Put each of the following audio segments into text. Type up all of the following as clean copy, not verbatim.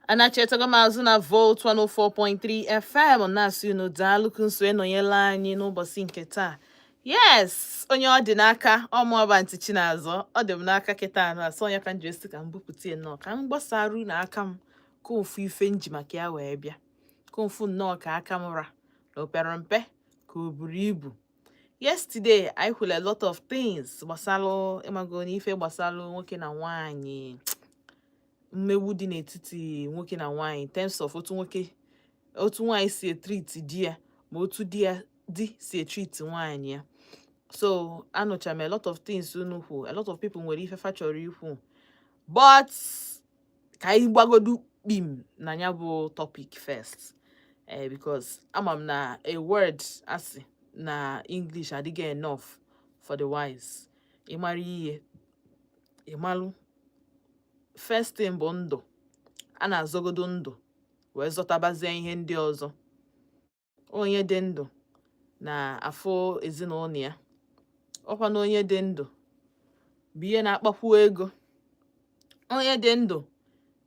Anachetago m azụ na Volt 104.3 FM, na-asị unu daalụ nso enọnyela anyị n'ụbọchị nke taa. Yes, onye ọ dị n'aka ọmụọba ntị Chinazọ, ọ dị m n'aka kịta anụ asọ ya ka m ji esi ka m bupụta ya nnọọ ka m gbasaru na aka m ka ofu ife nji maka ya wee bịa ka ofu nnọọ ka aka m ra na o pere mpe ka o buru ibu. Yesterday I kwuru a lot of things gbasalụ ịmago na ife gbasalụ nwoke na nwaanyị, mmegbu dị n'etiti nwoke na nwaanyị, in terms of otu nwoke, otu nwaanyị si etreat di ya, ma otu di ya di si etreat nwaanyị ya. So anụcha m a lot of things unu kwu. A lot of people nwere ife fa chọrọ ikwu, but ka anyị gbagodu kpim na ya bụ topic first, because ama m na a word asị na English adịghị enough for the wise. Ịmara ihe ịmalụ, first thing bụ ndụ. A na-azọgodo ndụ wee zọtabazie ihe ndị ọzọ. Onye dị ndụ na-afụ ezinụlọ ya, ọkwa na onye dị ndụ bụ ihe na-akpakwu ego, onye dị ndụ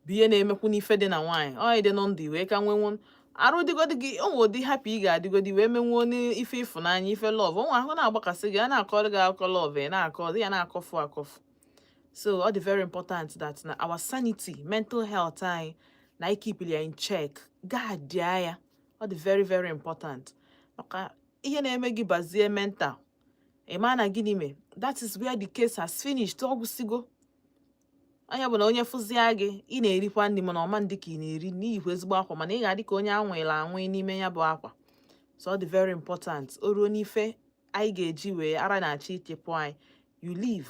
bụ ihe na-emekwu n'ife dị na nwaanyị. Onye dị ndụ wee ka nwenwu arụ dịgodi gị, onwe ụdị happy ị ga-adịgodi wee menwuo n'ife ịfụnanya, ife love. Onwe ahụ na-agbakasị gị, a na-akọrọ gị akụkọ love, ị na-akọ dị ya na-akọfu akọfu. So ọ dị very important that na our sanity, mental health anyị na anyị keep ya in check, guard ya. Ọ dị very very important, maka ihe na-eme gị bazie mental, ị maa na gịnị mee. That is where the case has finished. Ọ gwụsịgo anya bụ na onye fụzia gị, ị na-erikwa nri, mana ọma ndị ka ị na-eri n'iyikwa ezigbo akwa, mana ị ga-adị ka onye anwụghịla anwụ n'ime ya bụ akwa. So ọ dị very important, o ruo n'ife anyị ga-eji wee ara na-achọ ichepụ anyị, you leave,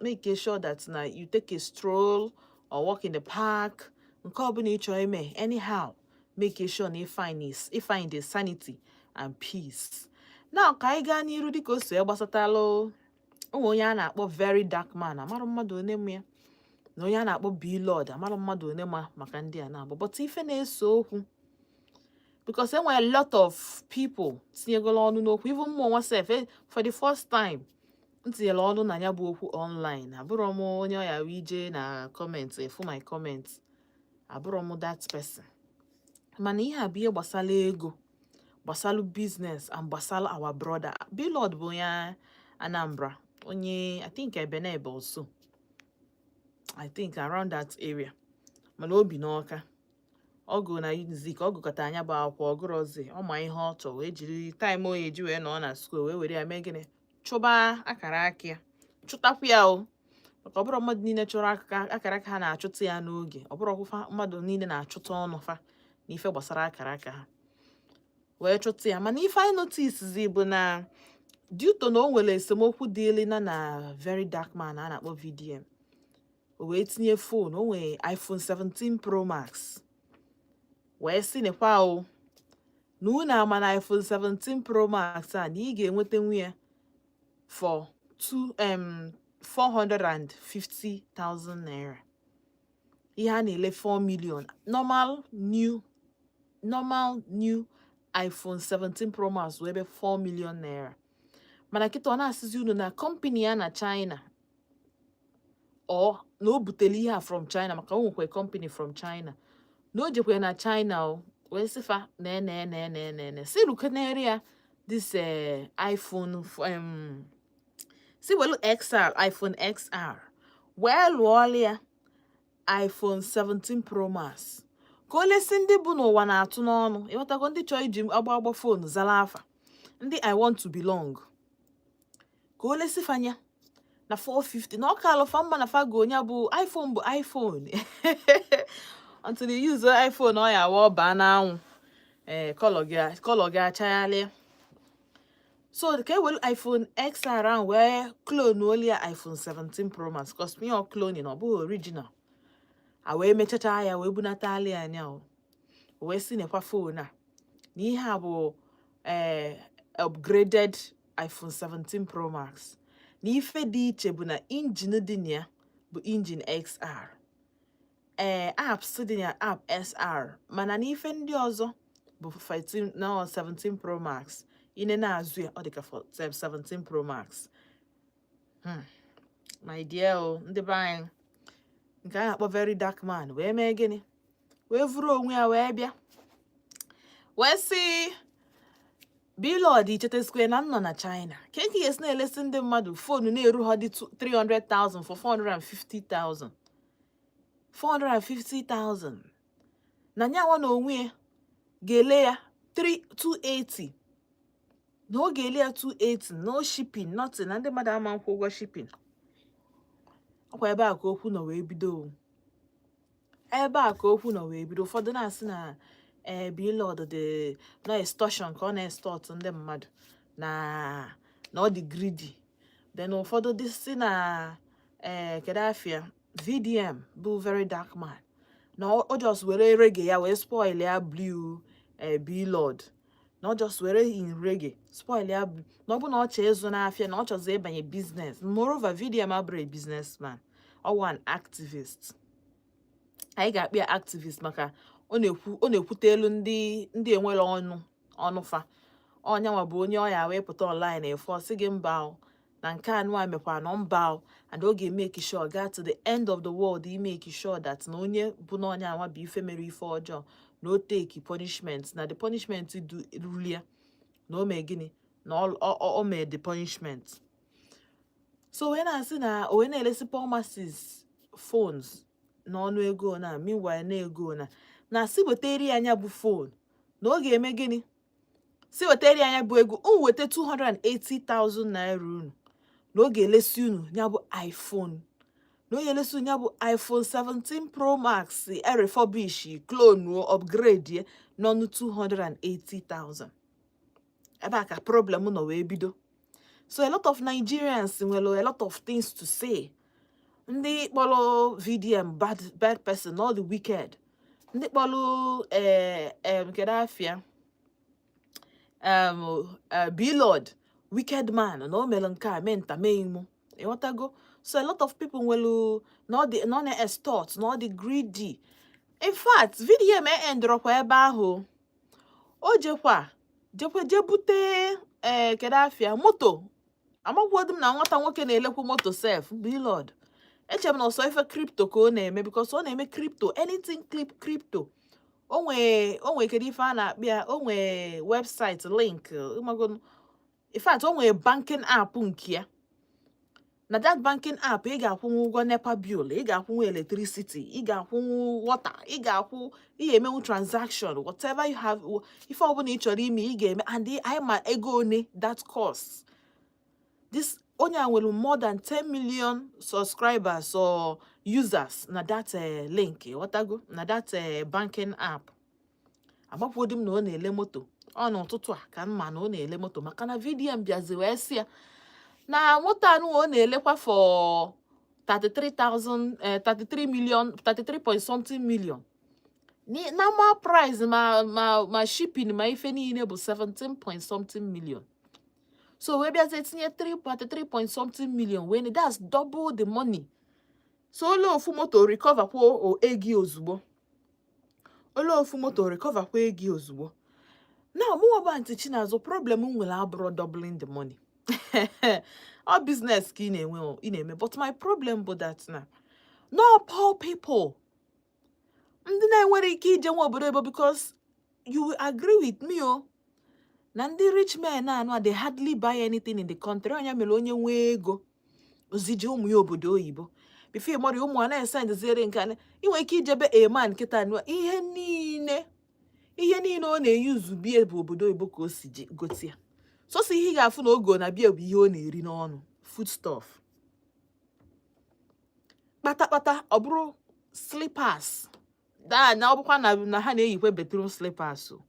make sure that na you take a stroll or walk in the park, nke ọbụla ị chọrọ ime. Anyhow, make sure na ị find the sanity and peace. Now ka anyị gaa n'iru dịka o si wee gbasatalụ onwe onye a na-akpọ Very Dark Man. Amara mmadụ one mụ ya na onye a na-akpọ Blord, amara mmadụ one ma maka ndị a na-abụ. But ife na-ese okwu, because enwere a lot of people tinyegolo ọnụ n'okwu, even mụ onwe sef, for the first time m tinyere ọnụ na ya bụ okwu online. Abụrọ m onye ọya ije na comment efu my comment, abụrọ m that person. Mana ihe a bụ ihe gbasara ego, gbasara business and gbasara our brother Blord, bụ onye Anambra, onye I think Ebenebe also, I think around that area, mana o bi n'Ọka. Ọ gụrụ na Unizik, ọ gụkọta anya bụ akwụkwọ, ọ gụrọzi. Ọ ma ihe ọ chọrọ, wee jiri time o eji wee nọ na school wee were ya mee gịnị? Chụba akara aka ya, chụtakwu ya o, maka ọ bụrụ mmadụ niile chọrọ akara aka ha na-achụta ya n'oge. Ọ bụrụ ọkwụfa mmadụ niile na-achụta ọnụ fa n'ife gbasara akara aka ha wee chụta ya. Mana ife anyị notice bụ na due to na o nwere esemokwu dịịrị na Very Dark Man a na-akpọ VDM, o wee tinye phone o nwere, iPhone 17 Pro Max, wee sị nekwa o na unu ama na iPhone 17 Pro Max a na ị ga-enwetanwu ya for two 450,000 naira, ihe a na-ele 4 million. Normal new iPhone 17 Pro Max wee ebe 4 million naira. Mana kịta ọ na-asịzi unu na company ya na China, ọ na o butere ihe a from China, maka o nwekwa company from China, na o jekwa na China o wee sịfa na ene ene ene ene ene si rukenere ya this iPhone si welu XR, iPhone XR, wee lụọla ya iPhone 17 Pro Max, ka o lesi ndị bụ n'ụwa na-atụ n'ọnụ. Ịghọtago? Ndị chọrọ iji agba agba phone zara afa ndị "I want to belong", ka o lesi fanya na 450, na ọ ka alụfa mma na fago onye bụ iPhone, bụ iPhone until you use iPhone ọ ya awa ọ baa n'anwụ, ee, colour gị achaghalịa. So ka e were iPhone XR ahụ wee clone olu ya iPhone 17 Pro Max, cause me ọ cloning, ọ bụghị original. A wee mechacha ya wee bunatali ya anya o wee sị nekwa phone a na ihe a bụ upgraded iPhone 17 Pro Max, na ife dị iche bụ na engine dị na ya bụ engine XR, apps dị na app SR, mana na ife ndị ọzọ bụ 15 no 17 Pro Max. Ine na-azụ ya, ọ dị ka 17 Pro Max. My dear o, ndị be anyị, nke a na-akpọ Very Dark Man wee mee gịnị? Wee vuru onwe ya wee bịa wee sị, "Blord, ichetesikwe na m nọ na China ka eke ga-esi na-elesi ndị mmadụ phone na-eru ha dị 300,000 for 450,000, 450,000, na nyanwa na onwe ya ga-ele ya 3 280, na ọ ga-ele ya 280, no shipping, nothing, na ndị mmadụ ama nkwụ ụgwọ shipping." Ọkwa ebe a ka okwu nọ wee bido o. Ebe a ka okwu nọ wee bido. Ụfọdụ na-asị na ee, Blord dị na extortion, ka ọ na-extort ndị mmadụ, na ọ dị greedy. Then ụfọdụ dị si na ee, kedu afịa, VDM bụ Very Dark Man, na ọ just were reggae ya wee spoil ya blue. Ee, Blord na ọ just were in reggae spoil ya, na ọ bụ na ọ chọọ ịzụ n'afịa, na ọ chọzọ ịbanye business. Moreover, VDM abụrụ a businessman, ọ wụ an activist. Anyị ga-akpọ ya activist maka ọ na-ekwu, ọ na-ekwute elu ndị enwere ọnụ ọnụ fa. Ọnyanwa bụ onye ọ ya wee pụta online efe ọ sị gị mba o, na nke anụ a mekwa na mba o, and ọ ga-emake sure gaa to the end of the world imake sure that na onye bụ na onye anwa bụ ife mere ife ọjọọ, na o take punishment, na the punishment du rulia, na o mee gịnị, na o mee the punishment. So wee na-asị na o wee na-elesi poor masses phones n'ọnụ ego na meanwhile na ego na si wetere ya anya bụ phone, na ọ ga-eme gịnị, si wetere ya anya bụ ego unu weta 280,000 naira unu, na ọ ga-elesi unu ya bụ iPhone, na ọ ga-elesi unu ya bụ iPhone 17 Pro Max e refurbish, clone, upgrade ye n'ọnụ 280,000. Ebe a ka problem nọ wee bido. So a lot of Nigerians nwere a lot of things to say. Ndị kpọrọ VDM bad bad person, all the wicked, ndị kpọrọ kedu afịa, Blord wicked man, na o mere nke a mee nta mee imo, ịghọtago? So a lot of people nwere na ọ dị na ọ na-extort, na ọ dị greedy. In fact, VDM endọrọkwa ebe ahụ. O jekwa je bute ee, kedu afịa, moto. Amakwụdị m na nwata nwoke na-elekwu moto sef. Blord, eche m na ọsọ ife crypto ka ọ na-eme, because ọ na-eme crypto, anything clip crypto. O nwee kedu ife a na-akpị ya, o nwee website link ịmago. In fact, o nwee banking app nke ya. Na that banking app, ị ga-akwụnwu ụgwọ NEPA bill, ị ga-akwụnwu electricity, ị ga-akwụnwu water, ị ga-akwụ, ị ga-emenwu transaction, whatever you have, ife ọbụla ị chọrọ ime, ị ga-eme. And anyị ma ego one that cost. This onye a nwere more than 10 million subscribers or users na that link, ghọtago, na that banking app. Agbakwuodi m na ọ na-ele moto. Ọ n'ụtụtụ a ka m ma na ọ na-ele moto, maka na VDM bịazi wee sị ya na moto anụ ọ na-elekwa for 33,000, 33 million, 33 point something million. Normal price ma shipping ma ife niile bụ 17 point something million. So wee bịazie tinye 3 point something million wee, that's double the money. So ole ofu moto recover kwa o ego ozugbo, ole ofu moto recover kwa ego ozugbo. Now, mụnwa bụ Aunty Chinazụ, problem m nwere abụrụ doubling the money. Ọ business ka ị na-enwe o, ị na-eme, but my problem bụ that na no poor people, ndị na-enwere ike ije nwa obodo ebo, because you will agree with me o, na ndị rich men na-anụ, they hardly buy anything in the country. Onye mere onye nwee ego ozije ụmụ ya obodo oyibo, before ịmara, ụmụ a na-esendiziere nke a. Ị nwere ike ijebe a man nkịta nụ, ihe niile ọ na-eyuzu bie bụ obodo oyibo ka o si gote ya. Sọsọ ihe ị ga-afụ na ogo na bie bụ ihe ọ na-eri n'ọnụ, foodstuff, kpatakpata ọ bụrụ slippers daa, na ọ bụkwa na ha na-eyikwe bedroom slippers o.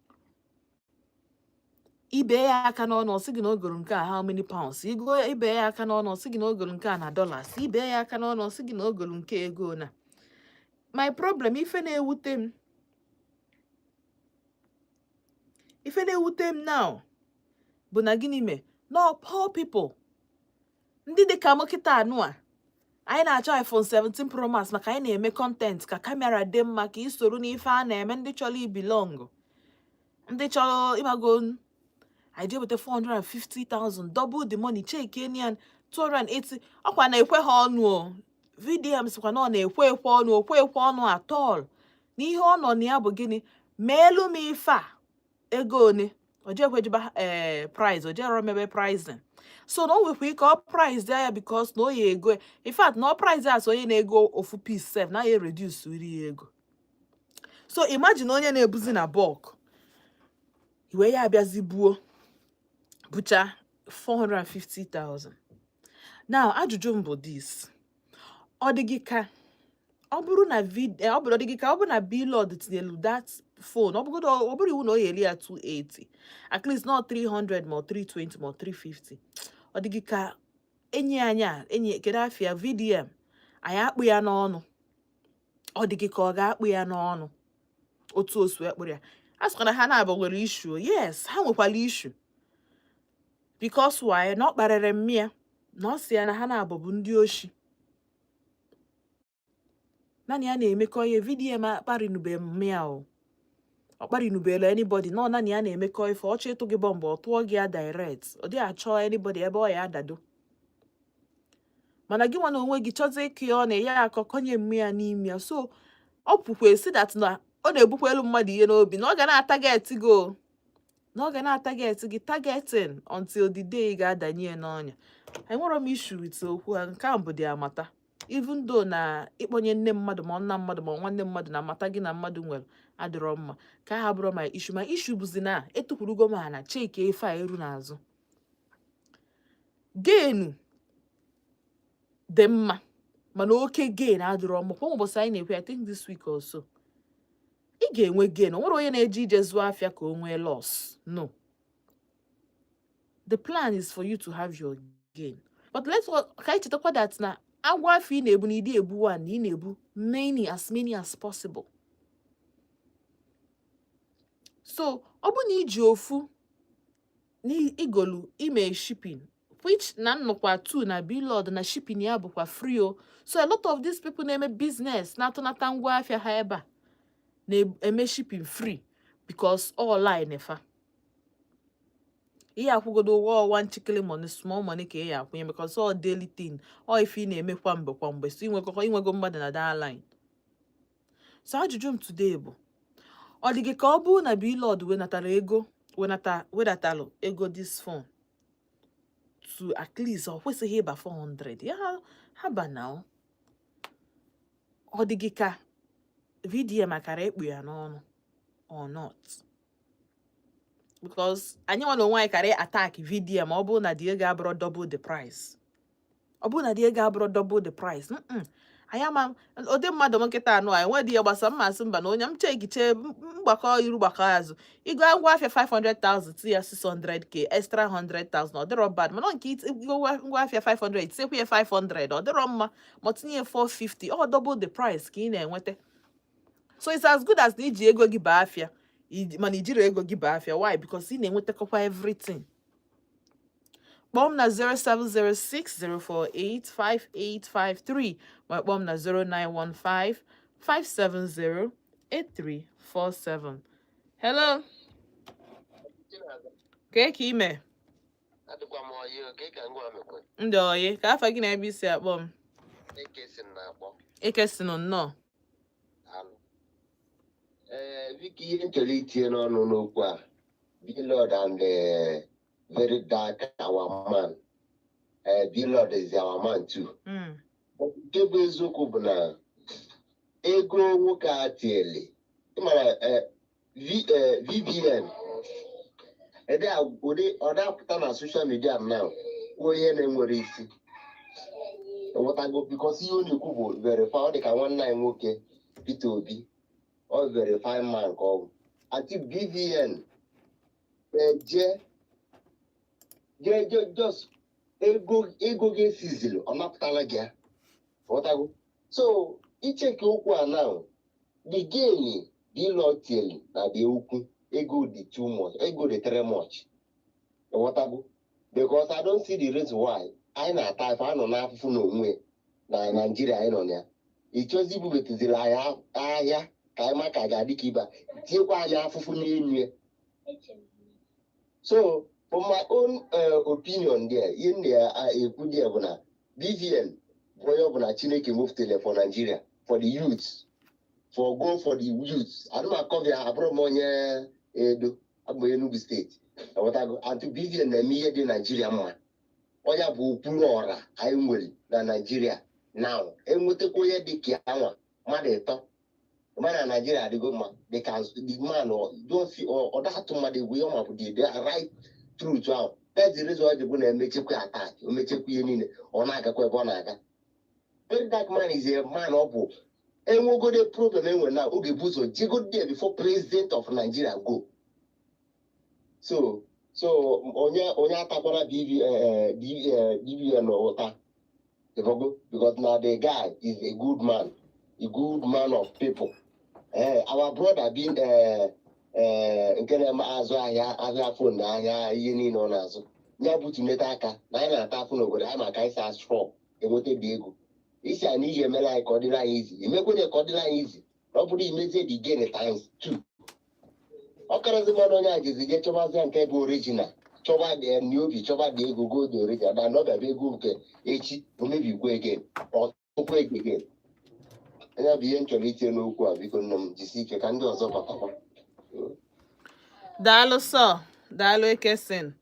Ibe ya aka n'ọnụ, ọ sị gị na o goro nke a how many pounds. Igo ibe ya aka n'ọnụ, ọ sị gị na o goro nke a na dollars. Ibe ya aka n'ọnụ, ọ sị gị na o goro nke ego na. My problem, ife na-ewute m now bụ na gịnị mee no poor people, ndị dị ka m kịta anụ a, anyị na-achọ iPhone 17 Pro Max maka anyị na-eme content, ka camera dị mma, ka ị soro n'ife a na-eme, ndị chọrọ ibelong, ndị chọrọ ịmago. Anyị jee weta 450,000, double the money, check ya 280. Ọkwa na-ekwe ha ọnụ o. VDM sịkwa na ọ na-ekwe ekwe ọnụ, okwe ekwe ọnụ at all. N'ihe ọ nọ na ya bụ gịnị? Meelu m ife a ego one. O jekwe ee price, o jero mebe pricing. So na o nwekwa ike ọ price ya because na o ya ego. In fact, na ọ price ya as onye na-ego ofu piece sef na ya reduce uri ya ego. So imagine onye na-ebuzi na bulk wee ya abịazi buo bucha 450,000. Now, ajụjụ m bụ this: ọ dị gị ka ọ bụrụ na ọ bụrụ, ọ dị gị ka ọ bụrụ na Blord tinyelu that phone, ọ bụgodo ọ bụrụ iwu na ọ ga-eli ya 280, at least not 300 ma ọ 320 ma ọ 350, ọ dị gị ka enyi anyị a, enyi, kedu afịa VDM anyị, akpụ ya n'ọnụ? Ọ dị gị ka ọ ga-akpụ ya n'ọnụ otu o si wee kpụrụ ya? A sịkwa na ha na-abụ nwere issue. Yes, ha nwekwara issue, because why? Na ọ kparịrị mmịa, na ọ sị ya na ha na-abụ bụ ndị oshi, naanị ya na-emekọ ihe. VDM akparịnube mmịa o, ọ kparịnubela anybody. Nọ naanị ya na-emekọ ife. Ọ chọọ ịtụ gị bọmbụ, ọ tụọ gị ya direct. Ọ dịghị achọ anybody ebe ọ ya adado. Mana gị nwa na onwe gị chọzie ịkụ ya, ọ na ya akọ konye mmịa n'ime ya. So ọ pụkwa esi that na ọ na-ebukwa elu mmadụ ihe n'obi, na ọ ga na-atarget gị o, na ọ ga na-atarget gị, targeting until the day ị ga-adanye ya n'ọnya. Enwere m issue with okwu a. Nke a bụ dị amata, even though na ịkpọnye nne mmadụ ma nna mmadụ ma nwanne mmadụ na amata gị na mmadụ nwere adịrọ mma, ka ha bụrụ my issue. My issue bụzi na etukwurugo m ana cheke ife a eru n'azụ. Gain dị mma, mana oke gain adịrọ mma. Kwa ụbọchị anyị na-ekwe, I think this week or so, ị ga-enwe gain. O nwere onye na-eje ije zụọ afịa ka o nwee loss? No. The plan is for you to have your gain, but let's ka anyị chetakwa that na agwa afọ ị na-ebu na ịdị ebu one, na ị na-ebu many, as many as possible. So ọ bụ na iji ofu n'igolu ime shipping, which na nnukwa two na Blord na shipping ya bụkwa free o. So a lot of these people na-eme business na-atụnata ngwa afịa ha ebe a na-eme shipping free because all line fa ihe akwụgodo ụgwọ ọwa nchikili money, small money ka ị ya akwụnye, because all daily thing, all ife ị na-eme kwa mgbe kwa mgbe. So inwekọkọ inwego mmadụ na that line. So ajụjụ m today bụ, ọ dị gị ka ọ bụrụ na Blord wenatara ego, wenata, wedatalụ ego this phone to at least, ọ kwesịghị ịba 400 ya ha ba na ọ dị gị ka VDM akara ekpu ya n'ọnụ or not? Because anyị nwa na onwe anyị kara attack VDM. Ọ bụrụ na the ego abụrụ double the price, ọ bụrụ na the ego abụrụ double the price, anyị ama ụdị mmadụ m nkịta anụ a enwe dị ya gbasa mmasị mba na onye m chekiche mgbakọ iru gbakọ azụ igo ngwa afịa 500,000, tinye ya 600K extra, 100,000, ọ dịrọ bad. Mana nke igo ngwa afịa 500, tinyekwa ya 500, ọ dịrọ mma. Ma tinye ya 450, ọ double the price ka ị na-enweta. So it's as good as na iji ego gị baa afịa, mana ijiri ego gị baa afịa. Why? Because ị na-enwetakọkwa everything. Kpọọ m na 07060485853, ma kpọọ m na 09155708347. Hello, kee ka ime? Adịkwa m oyi oke ka ngwa mekwe. Ndị oyi ka afa gị na ebe isi akpọ m? Eke si m na-akpọ. Ekesinụ, nnọọ. Alụ ee, biko, ihe m chọrọ itinye n'ọnụ n'okwu a, Blord and very dark our man, Blord is our man too. Nke bụ eziokwu bụ na ego nwoke a tiele, ịmara VVN ede ụdị ọ da-apụta na social media now kwuo ihe na-enwere isi, ịghọtago? Because ihe ọ na-ekwu bụ verify. Ọ dị ka nwanne anyị nwoke Peter Obi, ọ verify man ka ọ bụ ati BVN eje je je just ego ga-esizili, ọ napụtala gị ya, ghọtago? So icheke okwu a now, the gain Blord tieli na dị ukwu, ego dị too much, ego dị too much, ghọtago? Because I don't see the reason why anyị na-ata ife anọ n'afụfụ n'onwe na Naijiria anyị nọ na ya. Ịchọzi ibubetaziri anyị ahịa ka anyị ma ka ga-adị ka ịba tinyekwa anyị afụfụ n'elu ya. So for my own opinion there, ihe m na-ekwu there bụ na BVN bụ onye ọbụla Chineke muftere for Nigeria, for the youths. For go for the youth. Adụmakọvịa abụrụ m onye Edo, abụ m Enugu Steeti. Ghọtago? And BVN na-eme ihe dị Naijiria mma. Ọya bụ okpuru ọra anyị nwere na Naijiria now. Enwetakwa onye dị ka ya nwa mmadụ ịtọ mana na Naijiria adịgo mma, because the man don't feel ọ datụ mmadụ egwu. Ihe ọma bụ the right truth ahụ. That's the reason why bụ na-emechekwa attack, o mechekwa ihe niile, ọ na-agakwa ebe ọ na-aga. Very Dark Man is a man ọ bụ enwegode problem enwere na oge bụ ụzọ jego there before president of Nigeria go. So onye atakwara BV, BVN ụta. Ịfọgo? Because na the guy is a good man, a good man of people. Our brother being nke na-eme azụ ahịa, ahịa phone na ahịa ihe niile ọ na-azụ ya butunete aka na anyị na-ata afụ n'obodo anyị maka anyị si asụrọ enweta dị ego isi a na ihe emere anyị ka ọ dịrị anyị izi, emekwere ka ọ dịrị anyị izi na ọ bụrụ imezie the gain times two. Ọ karịzi mmadụ onye a jezi jee chọbazia nke bụ original, chọba dị n'obi, chọba dị ego go dị original na ọ bịa ego nke echi o mebikwa again, ọ tụkwa ego again. Ya bụ ihe m chọrọ itinye n'okwu a. Biko nne m, jisi ike ka ndị ọzọ batakwa. Daalụ sọ, daalụ Ekesin.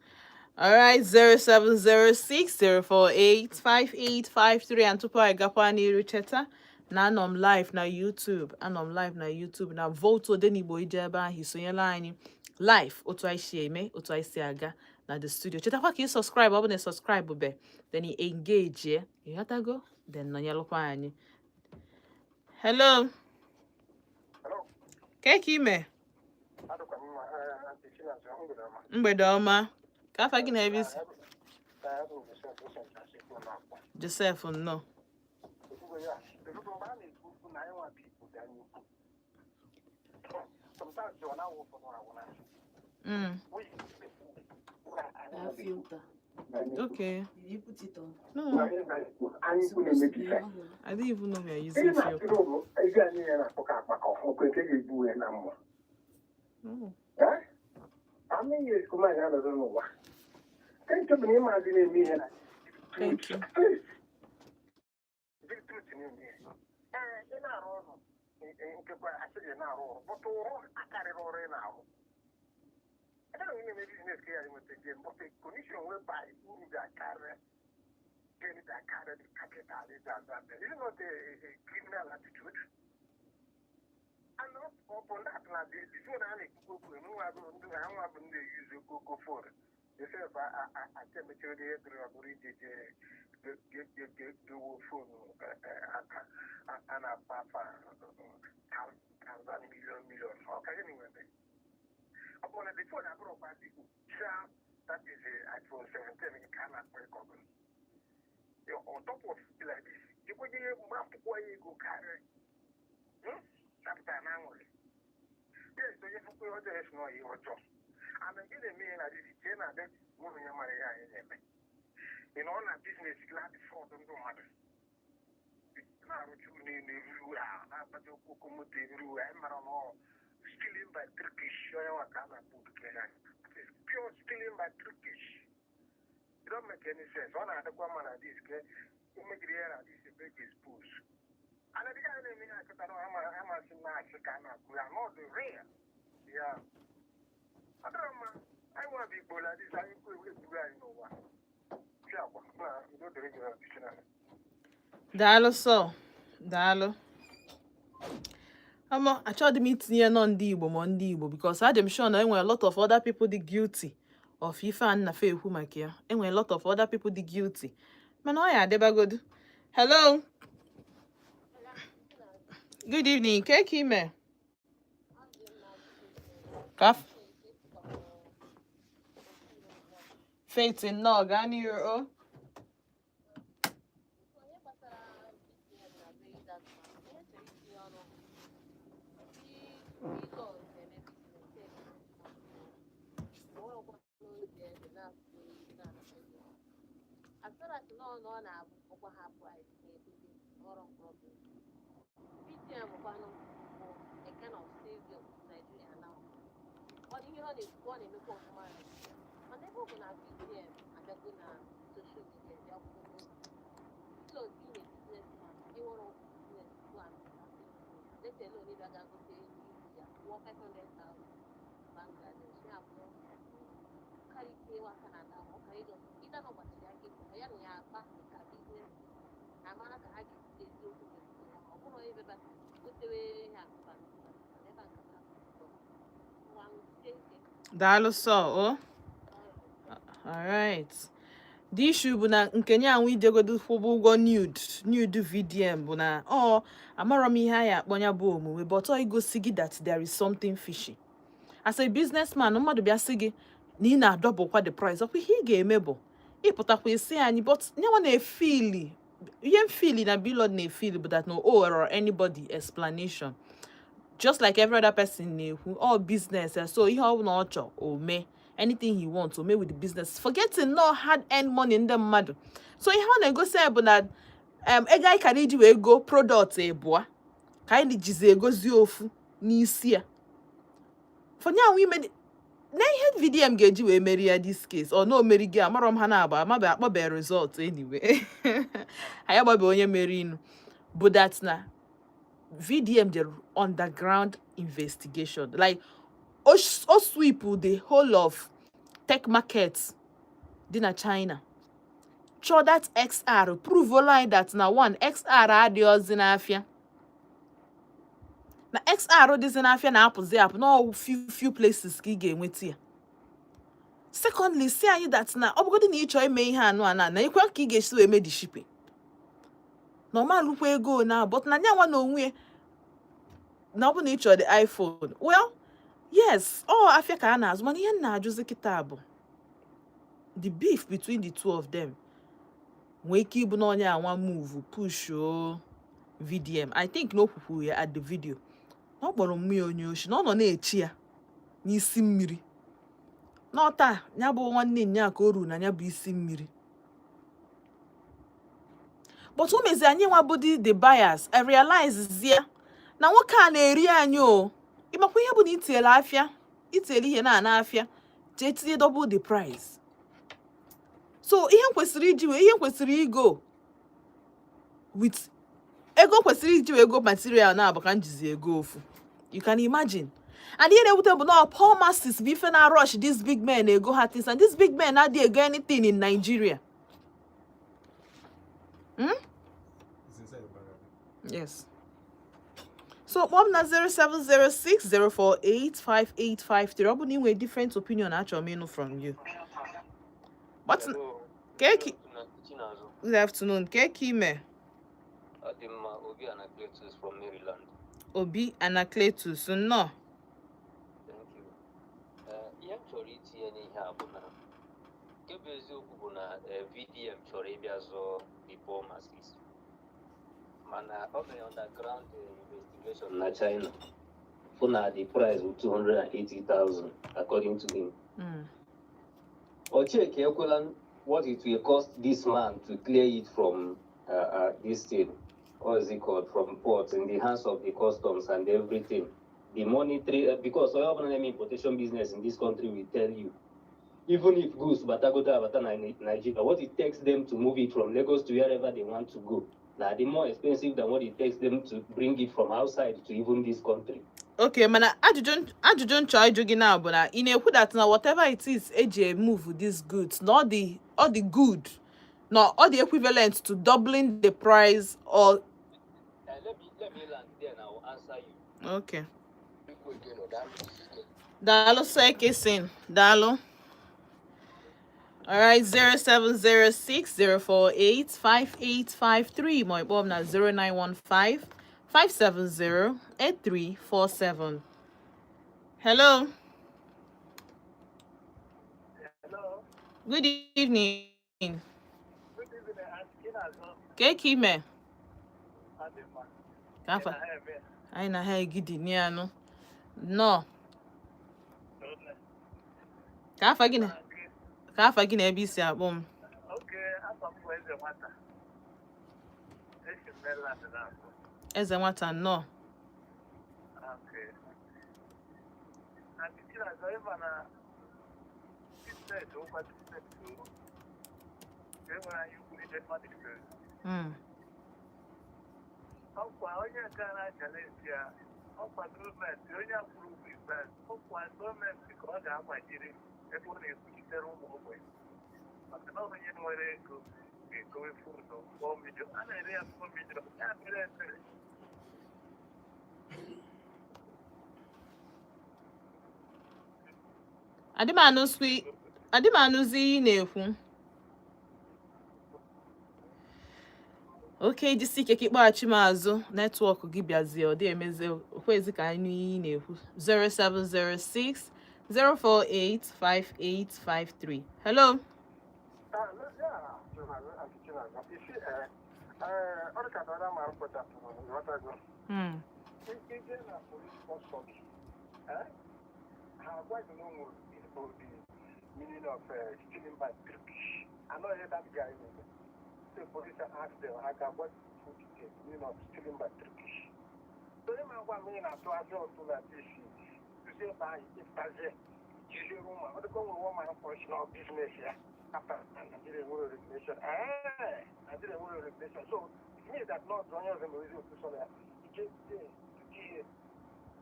Alright, 07060485853. And tupu anyị gakwa n'iru, cheta na anọ m live na YouTube, anọ m live na YouTube na Volt Odenigbo. Ije ebe ahụ isonyela anyị live, otu anyị si eme, otu anyị si aga na the studio. Chetakwa ka ị subscribe. Ọ bụ na ị subscribe be, then ị engage ye, ịghọtago? Then nọnyelụkwa anyị. Hello. Hello. Ka ime? Adịkwa m mma, Aunty Chinazụ, mgbede ọma. Mgbede ọma. Ka afa gị na ebe isi? Abụ m Joseph Vincent Asekwu na-akpọ. Joseph, nnọọ. Ekwugo ya, ekwugo mgbe a na-ekwu okwu na anyị nwa bụ Igbo dị anya ukwu. Sometimes ọ na-awụ ụfọdụ awụ na we na anyị nwa That bụ Igbo. filter. Okay. Did you put it on? No. Anyị It's ukwu supposed na-emebi to be ife. on now. I didn't even know we are Ihe using filter. na-atụrụ bụ ego anyị ya na-akpọ ka akpa ka ọfụkwe nke ga-ebu ya na mmụọ. Oh. Eh? How many years ka anyị anọdụ n'ụwa? Nke nke bụ na ịmazi na-eme ihe na Thank you. Please. Big truth na-eme ihe. Ee, ị na-arụ ọrụ, nkekwa asị gị na-arụ ọrụ, bụtụ ụrụ akarịrị ọrụ ị na-arụ. Ebe na onye na-eme business ka ya enweta gain, but the condition whereby uru ga-akarị gain ga-akarị the capital is that. Is it not a criminal attitude? And upon that, na the phone a na-ekwukwu okwu, nwa bụ ndị ha nwa bụ ndị eyuzu okoko phone. Joseph aka emechara ihe dịrị ọ bụrụ ije jee dowo phone aka a na-akpa afa thousand million million. Ọ ka gịnị nwere? Ọ bụrụ na the phone abụrụkwa the official, that is a iPhone 17 nke a na-akpọ ịkọgụ. On top of it like this, jekweje mgbe akwụkwọ ya ego karịrị chapụta na aṅụrị. Yes, onye fụkwa ihe ọjọọ esi na ihe ọjọọ. And gị na-eme ihe na dịdị chee na adị nwere onye mara ihe anyị na-eme. Ị nọ na business gị na-adị fraud ndị mmadụ. Na-arụcha ụlọ elu everywhere, na-akpata okpoko moto everywhere. Anyị mara na ọ stealing by trickish, onye nwa ka a na-akpọ okike ha. It is pure stealing by trickish. It don't make any sense. Ọ na-adịkwa mma na this ke emegiri ya na this ebe ga expose. And the guy na-eme ihe akịta na amasị na-asị ka a na-akwu ya not the real. Yeah. Ọ dịrọ mma. Anyị nwa bụ Igbo la this anyị kwu egburu anyị n'ụwa. Chi akwa na udo dịrị gị na Chineke. Daalụ sọ, daalụ. Ama achọghị m itinye nọ ndị Igbo ma ndị Igbo, because adị m sure na enwere a lot of other people dị guilty of ife a nnafe ekwu maka ya. Enwere a lot of other people dị guilty, mana ọ ya adịbagodu. Hello, good evening. Ke ka ime? Ka Faith, nnọọ, gaa n'iru o. Onye gbasara BTN na Very Dark Man, ihe chọrọ itinye ọnụ bụ ndị na-eme business onwekwa n'oge eze na-akwụ na-anata ego. As far as nọ na ọ na-abụ ọkwa ha price na-edobe ọrụ problem. BTN bụkwanụ bụ a kind of savior to Nigeria now. Ọ dị ihe ọ na-ekwu, ọ na-emekwa ọfụma na Nigeria, mana ebe ọ bụ na BTN abịago na social media bịa kwuo. So being a businessman, enwere business plan, let alone ịbịa ga gote ibu ya kwụọ 500,000 Bangladesh ya bụ karịa aka na ada ọ ka ịjọ ịda na ọgbachiri aka ịtụ ya na ya akpa ka business na amara ka ha ga-esi eziokwu n'etiti ha. Ọ bụrụ ebe ba gotewe ha mba mba ebe a nkata ngwa sie ike. Daalụ sọ o. Alright, the issue bụ na nke nye anwụ ijegodo kwụba ụgwọ nude VDM bụ na ọ amarọ m ihe anyị akpọ ya bụ omume, but ọ igosi gị that there is something fishy. As a businessman, mmadụ bịa sị gị na ị na-adọbụkwa the price, ọkwa ihe ị ga-eme bụ ịpụtakwa isi anyị. But nyanwa na-efili ihe mfili na Blord na-efili bụ that no o or anybody explanation, just like every other person na-ekwu all business eh, so ihe ọ bụla ọ chọ o mee, anything he wants o mee with the business, forgetting no hard earned money ndị mmadụ. So ihe ọ na-egosi anyị bụ na ego anyị kara iji wee go product ịbụa ka anyị jizi egozi ofu n'isi ya fonyanwụ ime na ihe VDM ga-eji wee merie ya this case. Ọ na o meri gị amarọ m ha na-agba amabe akpọbe result. Anyway, anyị agbabe onye merinu bụ that na VDM jere underground investigation, like o sweep the whole of tech market dị na China, chọọ that XR, prove anyị that na one XR adịghịzi n'afịa, na XR dịzi n'afịa na-apụzi apụ na few few places ka ị ga-enweta ya. Secondly, si anyị that na ọ bụgodị na ị chọọ ime ihe anụ a na ekwe ka ị ga-esi wee mee the shipping na ọ malụkwa ego na, but na nyanwa na onwe ya na ọ bụ na ị chọrọ the iPhone, well, yes, ọ afịa ka a na-azụ. Mana ihe m na-ajụzi kịta bụ the beef between the two of them nwee ike ịbụ na onye anwa move push o VDM. I think na o kwukwuru ya at the video na ọ kpọrọ mmụọ onye oshi na ọ nọ na-echi ya n'isi mmiri n'ọta ya bụ nwanne nya ka o ruru na ya bụ isi mmiri. But o mezi anyị nwa bụ the buyers, I realize zie na nwoke a na-eri anyị o. Ịmakwa ihe bụ na itiele afịa, itiele ihe na-ana afịa, jee tinye double the price. So ihe m kwesịrị iji wee ihe m kwesịrị igo with ego kwesịrị iji wee go material na-abụ ka m jizi ego ofu. You can imagine. And ihe na-ewute bụ na poor masses bụ ife na rush these big men ego ha things, and these big men adịghị ego anything in Nigeria. It's inside the bag. Yes. So kpọọ m na 07060485853 ọ bụ na ị nwere different opinion achọrọ m ịnụ from you. But Keki. Chinazụ. Good afternoon. Keki ime? Ọ dị mma. Obi Anacletus from Maryland. Obi Anacletus, nnọọ. Thank you. Ihe m chọrọ itinye n'ihe a bụ na nke bụ eziokwu bụ na VDM chọrọ ịbịa zụọ the poor masses, mana ọ mere underground investigation na China fụ na the price bụ 280,000 according to him. Ocheke ekwela what it will cost this man to clear it from this thing, what is it called, from port in the hands of the customs and everything. The monetary, because onye ọbụla na-eme importation business in this country will tell you, even if goods batagodo abata na Nigeria, what it takes them to move it from Lagos to wherever they want to go, na the more expensive than what it takes them to bring it from outside to even this country. Okay, mana ajụjụ nchọ ịjụ gị na bụ na ị na-ekwu that na whatever it is eji move these goods na ọ dị good, na ọ dị equivalent to doubling the price or Let me land there and I will answer you. Okay. Daalụ sir Kesin. Daalụ. All right, 0706 048 5853. Ma ịkpọ m na 0915 570 8347. Hello. Hello. Good evening. Good evening, Aunty Chinazụ. Ka ime? Ọ dị mma. Ka afa? Ị na ha eme? Anyị na ha egidi n'anụ. Nnọọ. Nne. Ka afa gị na ebe isi akpọ m? Okay, afọ m bụ Eze Nwata. Esi m Maryland na-akpọ. Eze Nwata, nnọọ. Okay. Aunty Chinazụ, ịma na business ụkwa business o. E nwere anyị ukwu n'ebe mmadụ ifere. Ọkwa onye nke a na-achallenge ya. Ọkwa gọọmenti, onye a kwuru okwu ikpeazụ, ọkwa gọọmenti ka ọ ga-agbajiri ebe ọ na-ekwuchitere ụmụ ogbenye, maka na onye nwere ego ga-egowe phone 4 million, a na-ere ya 4 million, ya mere ebere. Adị m anụzi ihe ị na-ekwu. Okay, jisi ike ka ị kpọghachi m azụ. Network gị bịazie, ọ dị emezi okwezi ka anyị nụ ihe ị na-ekwu. 0706 048 5853. Hello. Ah, yeah, isi ọ dị ka dọla ma kpọchapụrụ, ghọtago? Ije na police custody, ha agwa gị na o nwere bụ the meaning of stealing by trickish. I know that guy na-eme. The police ask them, ha ga-agwa gị full detail, meaning of stealing by trickish. So onye ma gwa m ị na-atụ azụ ọtụ na disi duzie ebe ahụ ịpụtazie jizie ruma ọ dịka o nwere one man kpọrọ na business ya after na Nigeria nwere regulation. Nigeria nwere regulation, so it means that not onye ọzọ mere otu sọrọ ya ike ihe ihe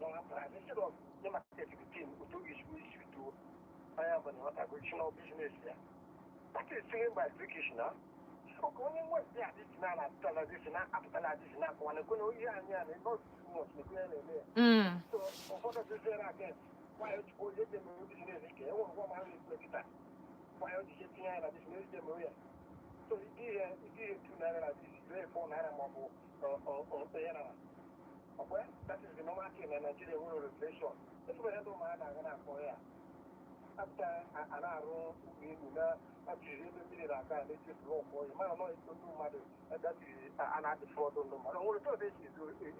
na price instead of nye market the thing otu oge isi isi tuo anya bụ na ịghọtago isi na business ya. That is stealing by trickish. Na oke onye nwe ya adịsi na apụtala adịsi na apụtala adịsi na akọwa na ekwe na ihe anyị a na not too much na ekwe ya na-eme ya. So ụfọdụ dịziere against why onye ji emere business nke enwere ngwa ma na-ekwu kịta why o ji tinye ya na business ji emere ya. So ihe ₦2 na this ree ₦4 ma ọ bụ ya na ọkwa. That is the normal thing na Nigeria nwere regulation. Efubere ndị ụmụ na-aga na-akpọ ya apụta a na-arụ ụlọ elu na atụzi ebe mmiri na-aga na-eji block ọya mana nọ ego ndị mmadụ a na-adị fraud ndị mmadụ nwere otu ọzọ esi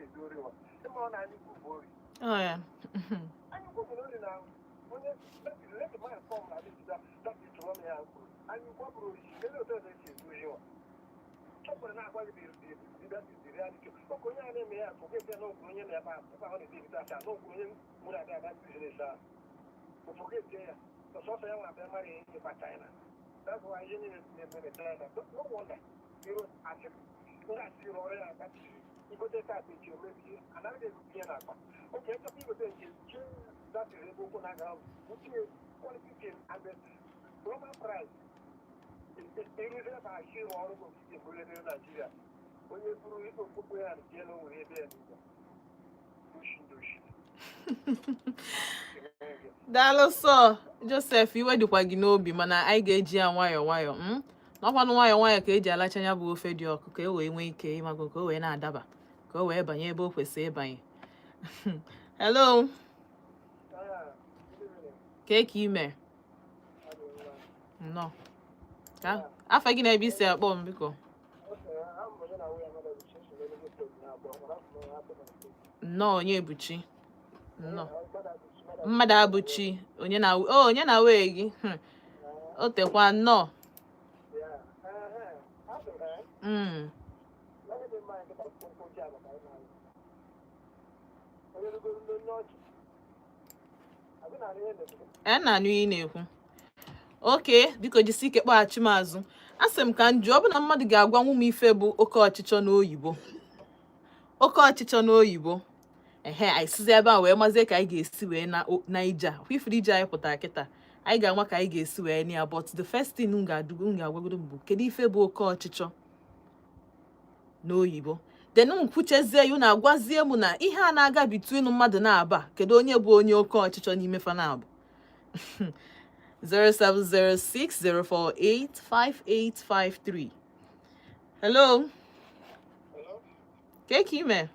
ezu ori nwa ịma ọ na anyị ukwu bụ ori. Oh yeah. Anyị ukwu bụ ori na onye let the man come na this that is one ya kwuru anyị ukwu bụrụ ori. Kedu otu ọzọ esi ezu ori nwa chọpụrụ na-agwa gị the that is the reality. Oke onye a na-eme ya forget ya na okwu onye na-ebe ahụ ebe ahụ na-edebite aka na okwu onye nwere abịa abịa business ahụ forget ya sọsọ ya nwa abịa mara ihe ịgba China. That's why ihe niile na-eme na China. No wonder iro asị ndị asị ịrụ ọrụ ya aka igote taata echi omebie anaghị ebute ya n'akpa oke echọta igote nke jee that is ebe ụkwụ na-aga uche quality thing and the normal price ịrụzi ebe a ịrụ ọrụ bụ nke bụrụ ebe Naijiria onye buru okpukpe ya jee na o nwere ebe ya n'ugbo doshi doshi. Daalụ sọ, Joseph. Iwe dịkwa gị n'obi, mana anyị ga-eji ya nwayọọ nwayọọ, N'ọkwanụ nwayọọ nwayọọ ka eji alacha ya bụ ofe dị ọkụ ka e wee nwee ike ịmago ka o wee na-adaba, ka o wee banye ebe o kwesịrị ịbanye. Hello. Ka ka ime nnọọ ka afa gị na ebe isi akpọ m, biko. Nnọọ, onye ebuchi, nnọọ. Mmadụ abụchi onye na o onye na wee gị. O tekwa nnọọ. Na-anụ ihe ị na-ekwu. Okay, biko jisi ike kpọghachi m azụ. Asị m ka m jụọ, ọ bụ na mmadụ ga-agwanwu m ife bụ oke ọchịchọ n'oyibo, oke ọchịchọ n'oyibo. Ehe, anyị sizi ebe a wee mazie ka anyị ga-esi wee na ije a kwifuru ije anyị pụtara kịta. Anyị ga-ama ka anyị ga-esi wee na ya, but the first thing m ga-adụgo m ga-agwagodo m bụ kedu ife bụ oke ọchịchọ n'oyibo. Then m kwuchezie ya, unu agwazie m na ihe a na-aga between mmadụ na-aba, kedu onye bụ onye oke ọchịchọ n'ime fa na-abụ. 07060485853. Hello. Ka ka ime?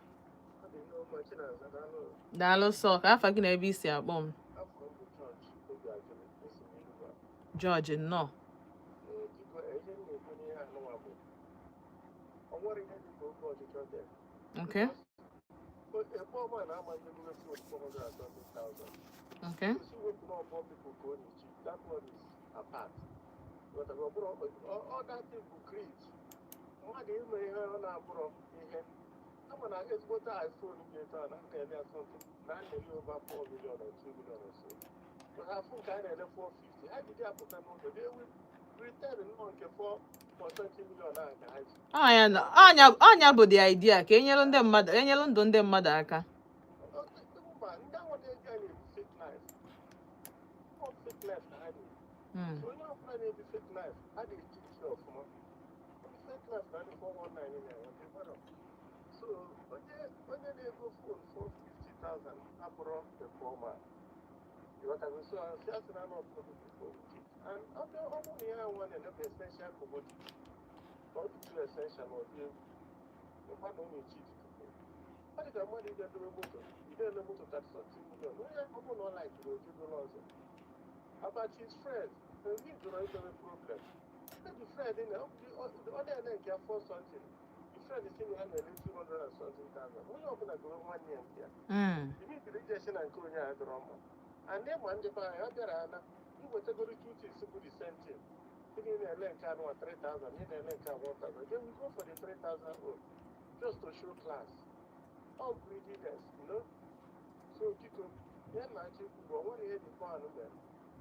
Daalụ sọ. Ka afa gị na ebe isi akpọ m. George, nnọọ. Biko, ihe m na-ekwu n'ihe anụnwa bụ o nwere ihe dị ka oke ọchịchọ dị. Ebe ọma na-amanye emume phone 420,000. Kwụsị wepụ na ọbọ people ka ọ na-echi. That one is apart. But ọ bụrụ ọ that thing bụ greed. Mmadụ ime ihe ọ na-abụrọ ihe kama na ezigbote iPhone dị etu a na na-eme ya something na a na-ere over 4 million or 2 million or so. But afụ nke a na-ere 450, ha jide apụta n'ụzọ they will return nnọọ nke 4.20 million ahụ ka ha ji. Ọnya bụ the idea ka enyelu ndị mmadụ, enyelu ndụ ndị mmadụ aka. So onye ọbụla na-ebi fake life adịghị echichi ọfụma. Ndị fake life na ndị 419 na-enweta ịgbara. So onye na-ego phone 450,000 abụrụ a poor man. Ịghọtago? So asị asị na not people with it. And ọ bụrụ na ihe nwa na-elebe essential commodity, ọ dị too essential, ọ dị egwu mmadụ ọ na-echi people. Ọ dị ka mmadụ ịbịa dobe moto, ị na-ele moto 30 something million. Onye ọ bụrụ na ọ laikiri, ojegoro ọzọ. About his friend, he jụrụ idobe problem. The friend na ọ na-ele nke ya for something. The friend si na ya na-ele 200 and something thousand. Onye ọbụla goro nwanne ya nke ya. Immediately ije si na nke onye a dọrọ mma. And ịma ndị be anyị, ọ bịara ana iwetagoro two things bụ the same thing. Ị na-ele nke anụwa 3,000, ị na-ele nke a 1,000. Then we go for the 3,000 own just to show class. All greediness. So biko, ihe na-achọ ikwu bụ o nwere ihe dị pan mere.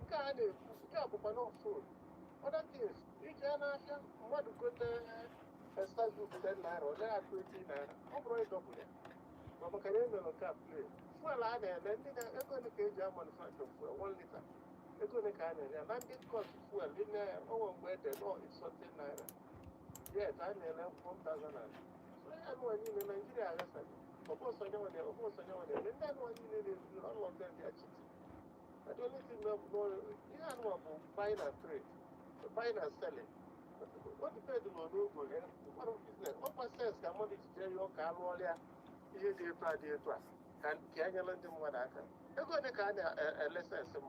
Nke a na-ekwu, nke a bụkwa not phone. Other things, ije n'ahịa, mmadụ gote exercise book 10 naira, ọ naghị akụ 80 naira. Ọ bụrụ ịdọbụ ya. Ma maka na emere nke a play. Fuel a na-ele, ndị na ego ole ka eji manufacture fuel, 1 liter. Ego ole ka a na-ele ya? Landed cost fuel dị na onwe mgbe ede no it's something naira. Yet a na-ele 1,000 and. So ihe anụwa niile Nigeria aghasaghị. Ọ bụ ọsọ nyanwa na-eme ndị anụwa niile na-ezu, all of them, they are cheating. And the only thing na ihe anụwa bụ buying and trade, buying and selling. O depend n'ogo ya, mmadụ business, ọkwa sense ka mmadụ ji jee yọọ ka alụọla ya ihe dị etu a dị etu a ka e nyere ndị mmadụ aka. Ego ole ka a na-ele sense m?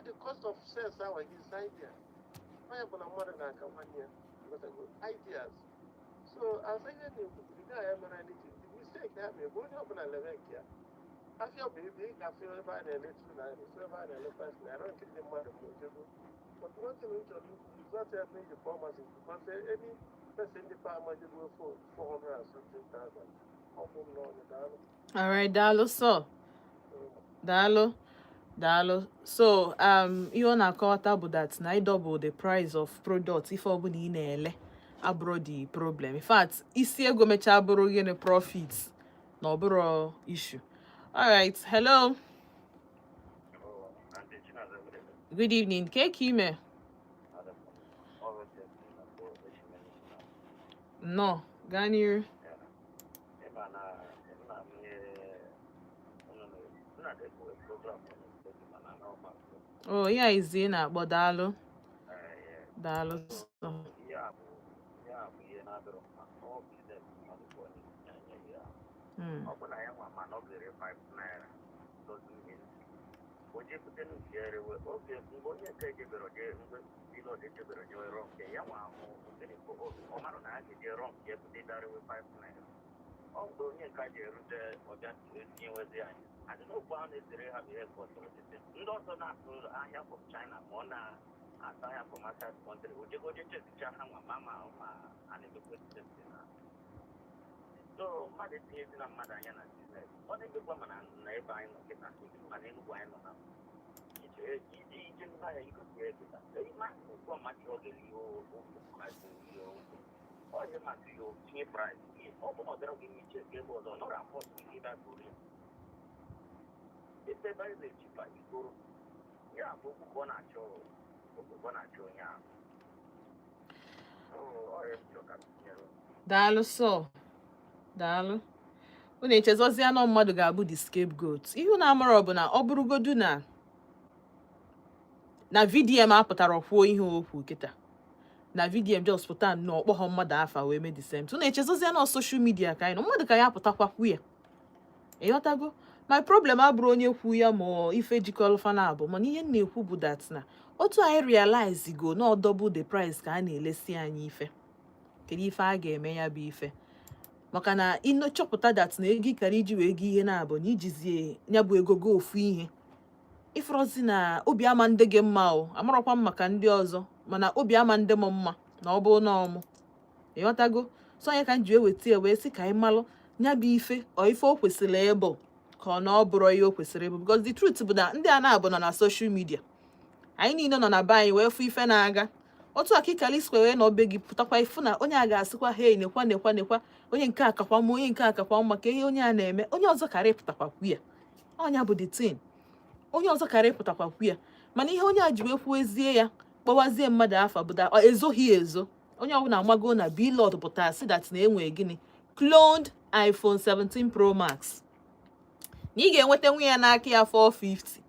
The cost of sense ahụ is idea. Onye bụ na mmadụ na-aka nwanne ya nwetago ideas. So as ihe na-ekwu, the guy ya mere anything, the mistake ha mere bụ onye ọbụla lere nke ya. Afịa bụ ebe ị ga-afịa ebe a na-ele 2 naira, so ebe a na-ele 5 naira, nke ndị mmadụ ma ojego. But one thing m chọrọ ikwu is not helping the pharmacy, because any person dị pharmacy go for 400 and something thousand. Ọ bụ m n'ọnụ, daalụ. Alright, daalụ sọ. Daalụ. Daalụ. So, ihe ọ na-akọwata bụ that na double the price of product, ife ọbụla ị na-ele, abụrụ the problem. In fact, isi ego mechaa bụrụ gịnị, profit, na ọ bụrụ issue. Alright, hello. Oh, Aunty Chinaza, good evening. Good evening. Ke ka ime? Adam, always just na for Nnọọ, gaa n'iru. Ịma na nna m ihe unu nna na-ekwu program unu na-ekwu, mana na ọma. Oh, ya izi ị na-akpọ, daalụ. Daalụ sọ. Ihe a bụ ihe na-adịrọ mma. Ọ business mmadụ bụ onye na-enye ihe a. Ọ bụ na ya nwa, mana ọ ga-ere 5 naira doesn't mean o jepụta n'uche ya rewe oge mgbe onye nke ejebere oje, mgbe pilot ejebere jewe rọ nke ya nwa ahụ ọ mara na ha ga-eje rọ nke ya bute bịa rewe 5 naira. Ọ mgbe onye nke a ji erute ọbịa tinyewezi anyị adị n'okwu ahụ na-esere ha bụ ihe kọtụrụ site ndị ọzọ na-atụ ahịa from China, ma ọ na-atụ ahịa from outside country, ojegoje chekicha ha nwa ma a na-emekwa site na. So mmadụ etinyezi na mmadụ anya na business, ọ na-emekwa mana na ebe anyị nọ kịta, mana Enugwu anyị nọ na ije ije ndị ahịa igosi ya kịta ugbu a, mmadụ ọ ga-eri okwu price, ihe okwu ọ dị mmasị ya, tinye price. Ọ bụ na ọ dịrọ gị n'iche ka ebe ọzọ nọrọ afọ ihe ebe a goro ya, ebe ebe anyị na-ejipa igoro ya bụ okwu ka ọ na-achọ, okwu ka ọ na-achọ onye ahụ. Ọrịa m chọrọ ka m tinyere. Daalụ sọ, daalụ. Unu echezọzie na mmadụ ga-abụ the scapegoat. Ihe unu amara bụ na ọ bụrụgodu na VDM apụtara kwuo ihe okwu kịta, na VDM just pụta nnọọ kpọghọ mmadụ afa wee mee the same thing. Unu echezozie na social media ka anyị nọ, mmadụ ka ya apụtakwa kwu ya. Ịghọtago? My problem abụrụ onye kwu ya ma ọ ife jikọrọ fana abụ, mana ihe m na-ekwu bụ that na otu anyị realize go na ọ double the price ka a na-elesi anyị ife, kedu ife a ga-eme ya bụ ife? Maka na ịnọ chọpụta that na ego ịkara iji wee go ihe na-abụ na ijizie ya bụ ego go ofu ihe, ịfụrọzi na obi ama ndị gị mma. O amarọkwa m maka ndị ọzọ, mana obi ama ndị m mma na ọ bụ na ọmụ. Ịghọtago? So onye ka m ji wee weta ya wee sị ka anyị malụ ya bụ ife, ọ ife o kwesịrị ịbụ ka ọ na ọ bụrụ ihe o kwesịrị ịbụ, because the truth bụ na ndị a na-abụ nọ na social media, anyị niile nọ na be anyị wee fụ ife na-aga otu a ka ịkara isikwa wee na obe gị pụtakwa ifu na onye a ga-asịkwa, "Hei, nekwa, nekwa, nekwa onye nke akakwa mma, onye nke akakwa mma," ka ihe onye a na-eme, onye ọzọ kara ịpụtakwa kwu ya. Ọnya bụ the thing, onye ọzọ kara ịpụtakwa kwu ya. Mana ihe onye a ji wee kwuezie ya, kpọwazie mmadụ afa, bụ that ọ ezoghị ezo. Onye ọbụla amago na Blord pụtara si that na enwe gịnị, cloned iPhone 17 Pro Max, na ị ga-enweta nwunye ya n'aka ya 450.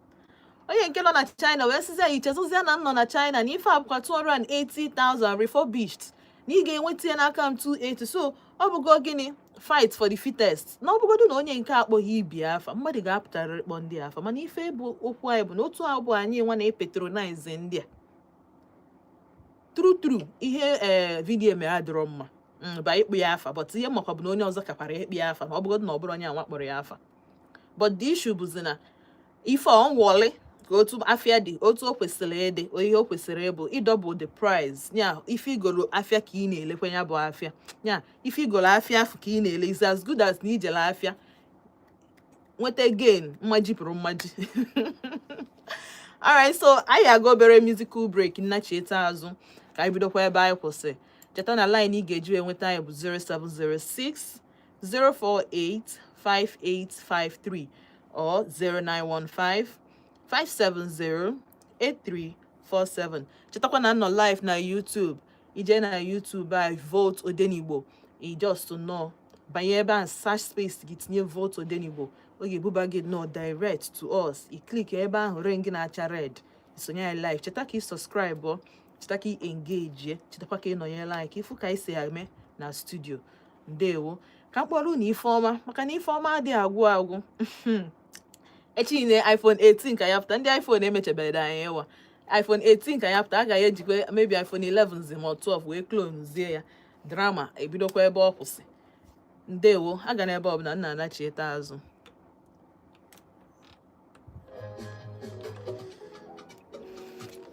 Onye nke nọ na China wee sịzie ya, ichezozie na m nọ na China, na ife abụkwa 280,000 refurbished, na ị ga-enweta ya n'aka m 280. So ọ bụgo gịnị, fight for the fittest. Na ọ bụgodu na onye nke akpọghị ibi afa, mmadụ ga-apụtarịrị kpọ ndị afa. Mana ife bụ okwu anyị bụ na otu abụ anyị nwa na-epatronize ndị a. True true, ihe video mere adịrọ mma ba ịkpụ ya afa, but ihe makwa bụ na onye ọzọ kakwara ịkpụ ya afa, ma ọ bụgodu na ọ bụrụ onye anwa kpọrọ ya afa. But the issue bụzi na ife ọ nwọli ka otu afịa dị, otu o kwesịrị ịdị, ihe o kwesịrị ịbụ ịdouble the price nya. Ife igolo afịa ka ị na-elekwa ya bụ afịa nya, ife igolo afịa afụ ka ị na-ele is as good as na ijele afịa nweta gain mmaji pụrụ mmaji. Alright, so anyị aga obere musical break, nnachieta azụ ka anyị bidokwa ebe anyị kwụsị. Cheta na line ị ga-eji wee nweta anyị bụ 0706 048 5853 or 0915 570 8347. Chetakwa na nọ live na YouTube. Ije na YouTube anyị, Volt Odenigbo, i just nọ banye ebe a, search space gị tinye Volt Odenigbo, ọ ga-ebuba gị nọ direct to us. I click ebe ahụ ring na-acha red, isonye anyị live. Cheta ka ị subscribe ọ, cheta ka ị engage, chetakwa ka ị nọnyere anyị ka ịfụ ka anyị si eme na studio. Ndewo. Ka m kpọrọ unu Ifeọma, maka na Ifeọma adịghị agwụ agwụ. Echi niile iPhone 18 ka ya pụta. Ndị iPhone emechabeghị anyị ịwa iPhone 18 ka ya pụta, agaghị ejikwa maybe iPhone 11 zi ma ọ 12 wee clone zie ya. Drama ebidokwa ebe ọ kwụsị. Ndewo. Aga n'ebe ọbụla nna anachieta azụ.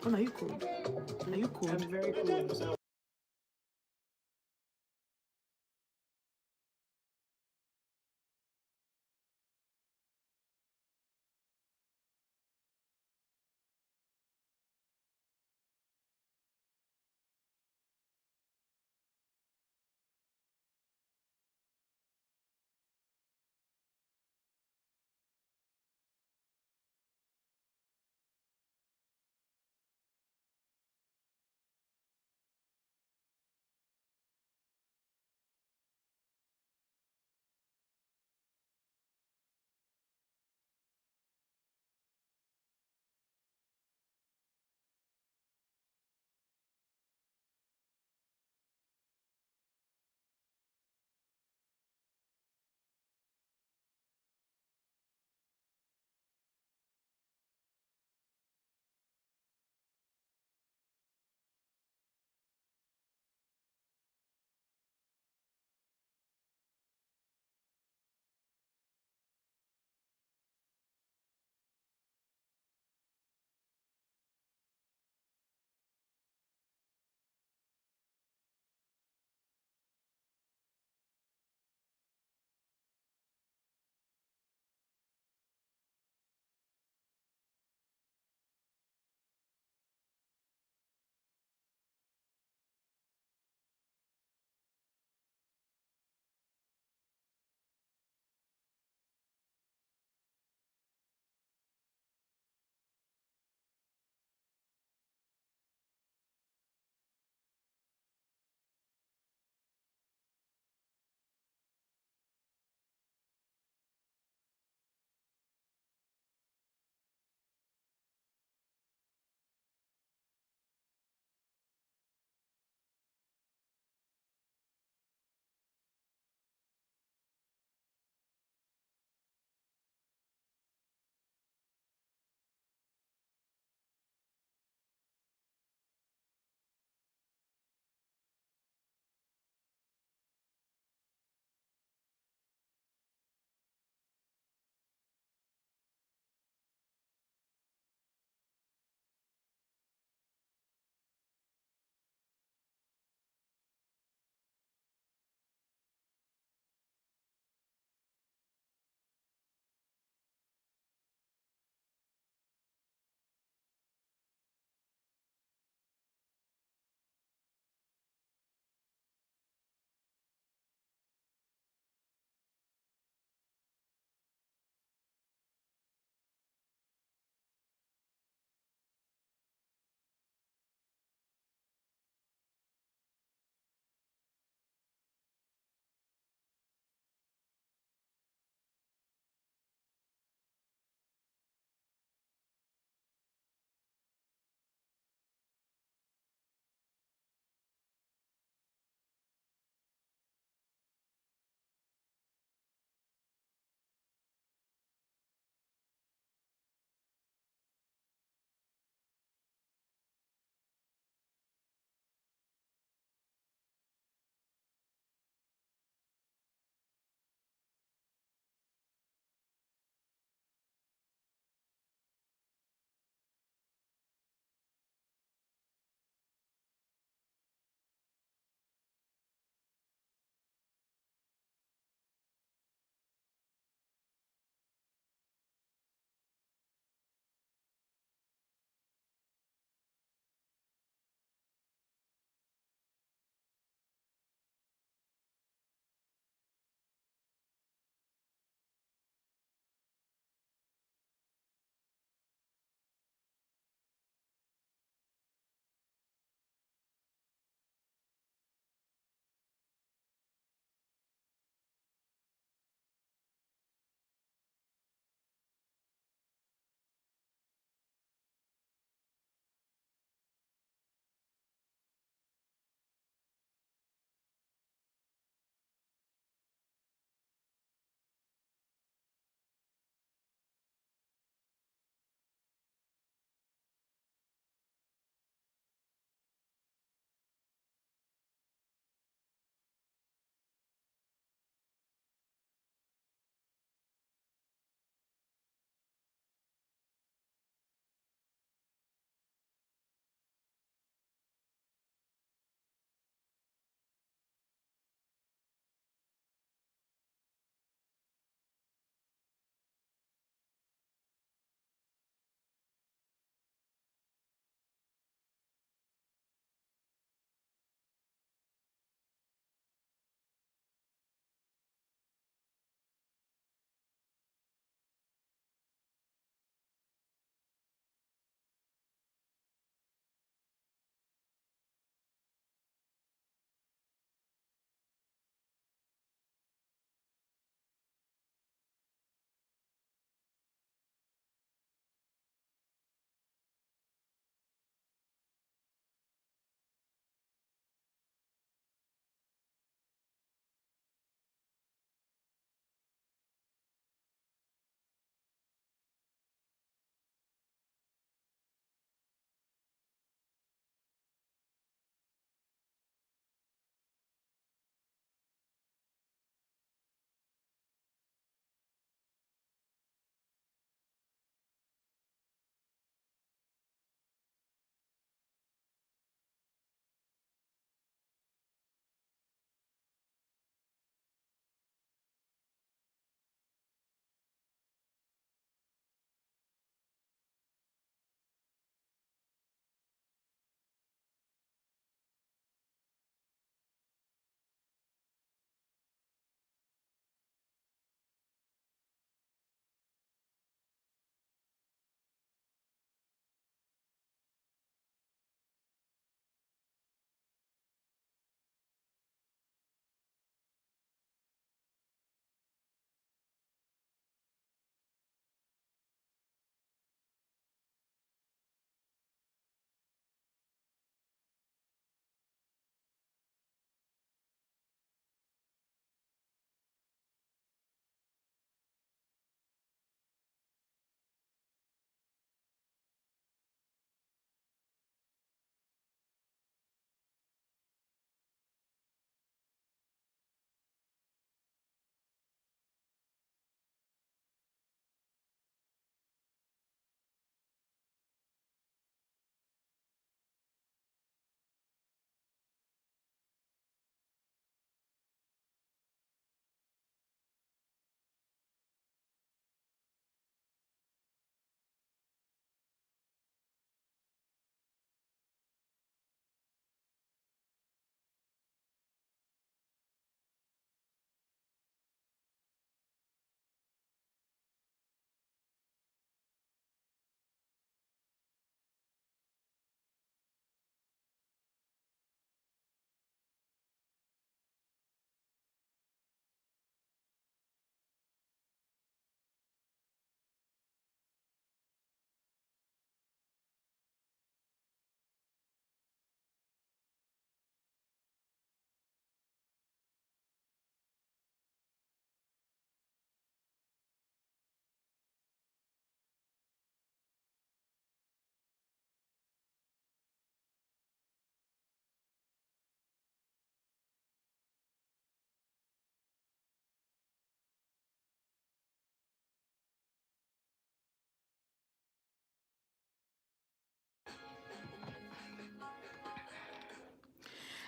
Oh, are you cold? Are you cold? I'm very cool.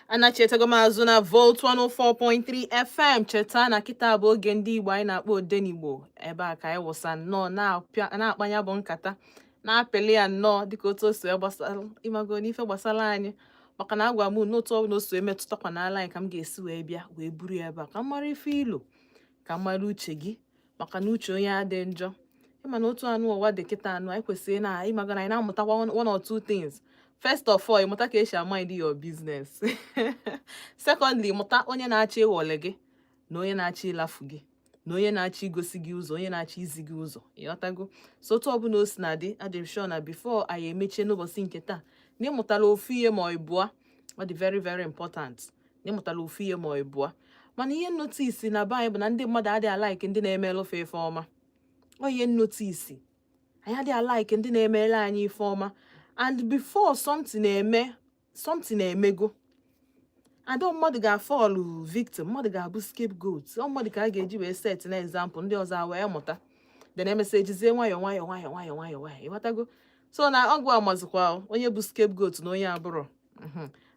Anachetago m azụ na Volt 104.3 FM. Cheta na kịta bụ oge ndị Igbo anyị na-akpọ Odenigbo. Ebe a ka anyị wụsa nnọọ, na-apịa na-akpanya bụ nkata, na-apịlị ya nnọọ dịka otu o si wee gbasara ịmago n'ife gbasara anyị, maka na agwa m n'otu ọbụla o si emetụtakwa n'ala anyị ka m ga-esi wee bịa wee buru ya ebe a, ka m mara ife ilo, ka m mara uche gị, maka na uche onye adị njọ. Ịma na otu anụ ụwa dị kịta, anụ anyị kwesịrị na ịmago na anyị na-amụtakwa one or two things. First of all, ịmụta ka esi mind your business. Secondly, mụta onye na-achọ ịghọle gị na onye na-achọ ịlafu gị na onye na-achọ igosi gị ụzọ, onye na-achọ izi gị ụzọ. Ịghọtago? So otu ọbụla o si na dị, adị m sure na before anyị emechie n'ụbọchị nke taa na ịmụtala ofu ihe ma ọ ịbụa. Ọ dị very very important na ịmụtala ofu ihe ma ọ ịbụa. Mana ihe notice na be anyị bụ na ndị mmadụ adịghị a-like ndị na-emelụfe ife ọma. Ọ ihe notice, anyị adịghị a-like ndị na-emere anyị ife ọma. And before something na-eme, something na-emego ada, mmadụ ga-afọlụ victim, mmadụ ga-abụ scapegoat. Ọ mmadụ ka a ga-eji wee set na example, ndị ọzọ a wee mụta, then emesịa ejizie nwayọọ nwayọọ nwayọọ nwayọọ nwayọọ nwayọọ. Ịghọtago? So na ọgwụ amazikwa onye bụ scapegoat na onye abụrọ.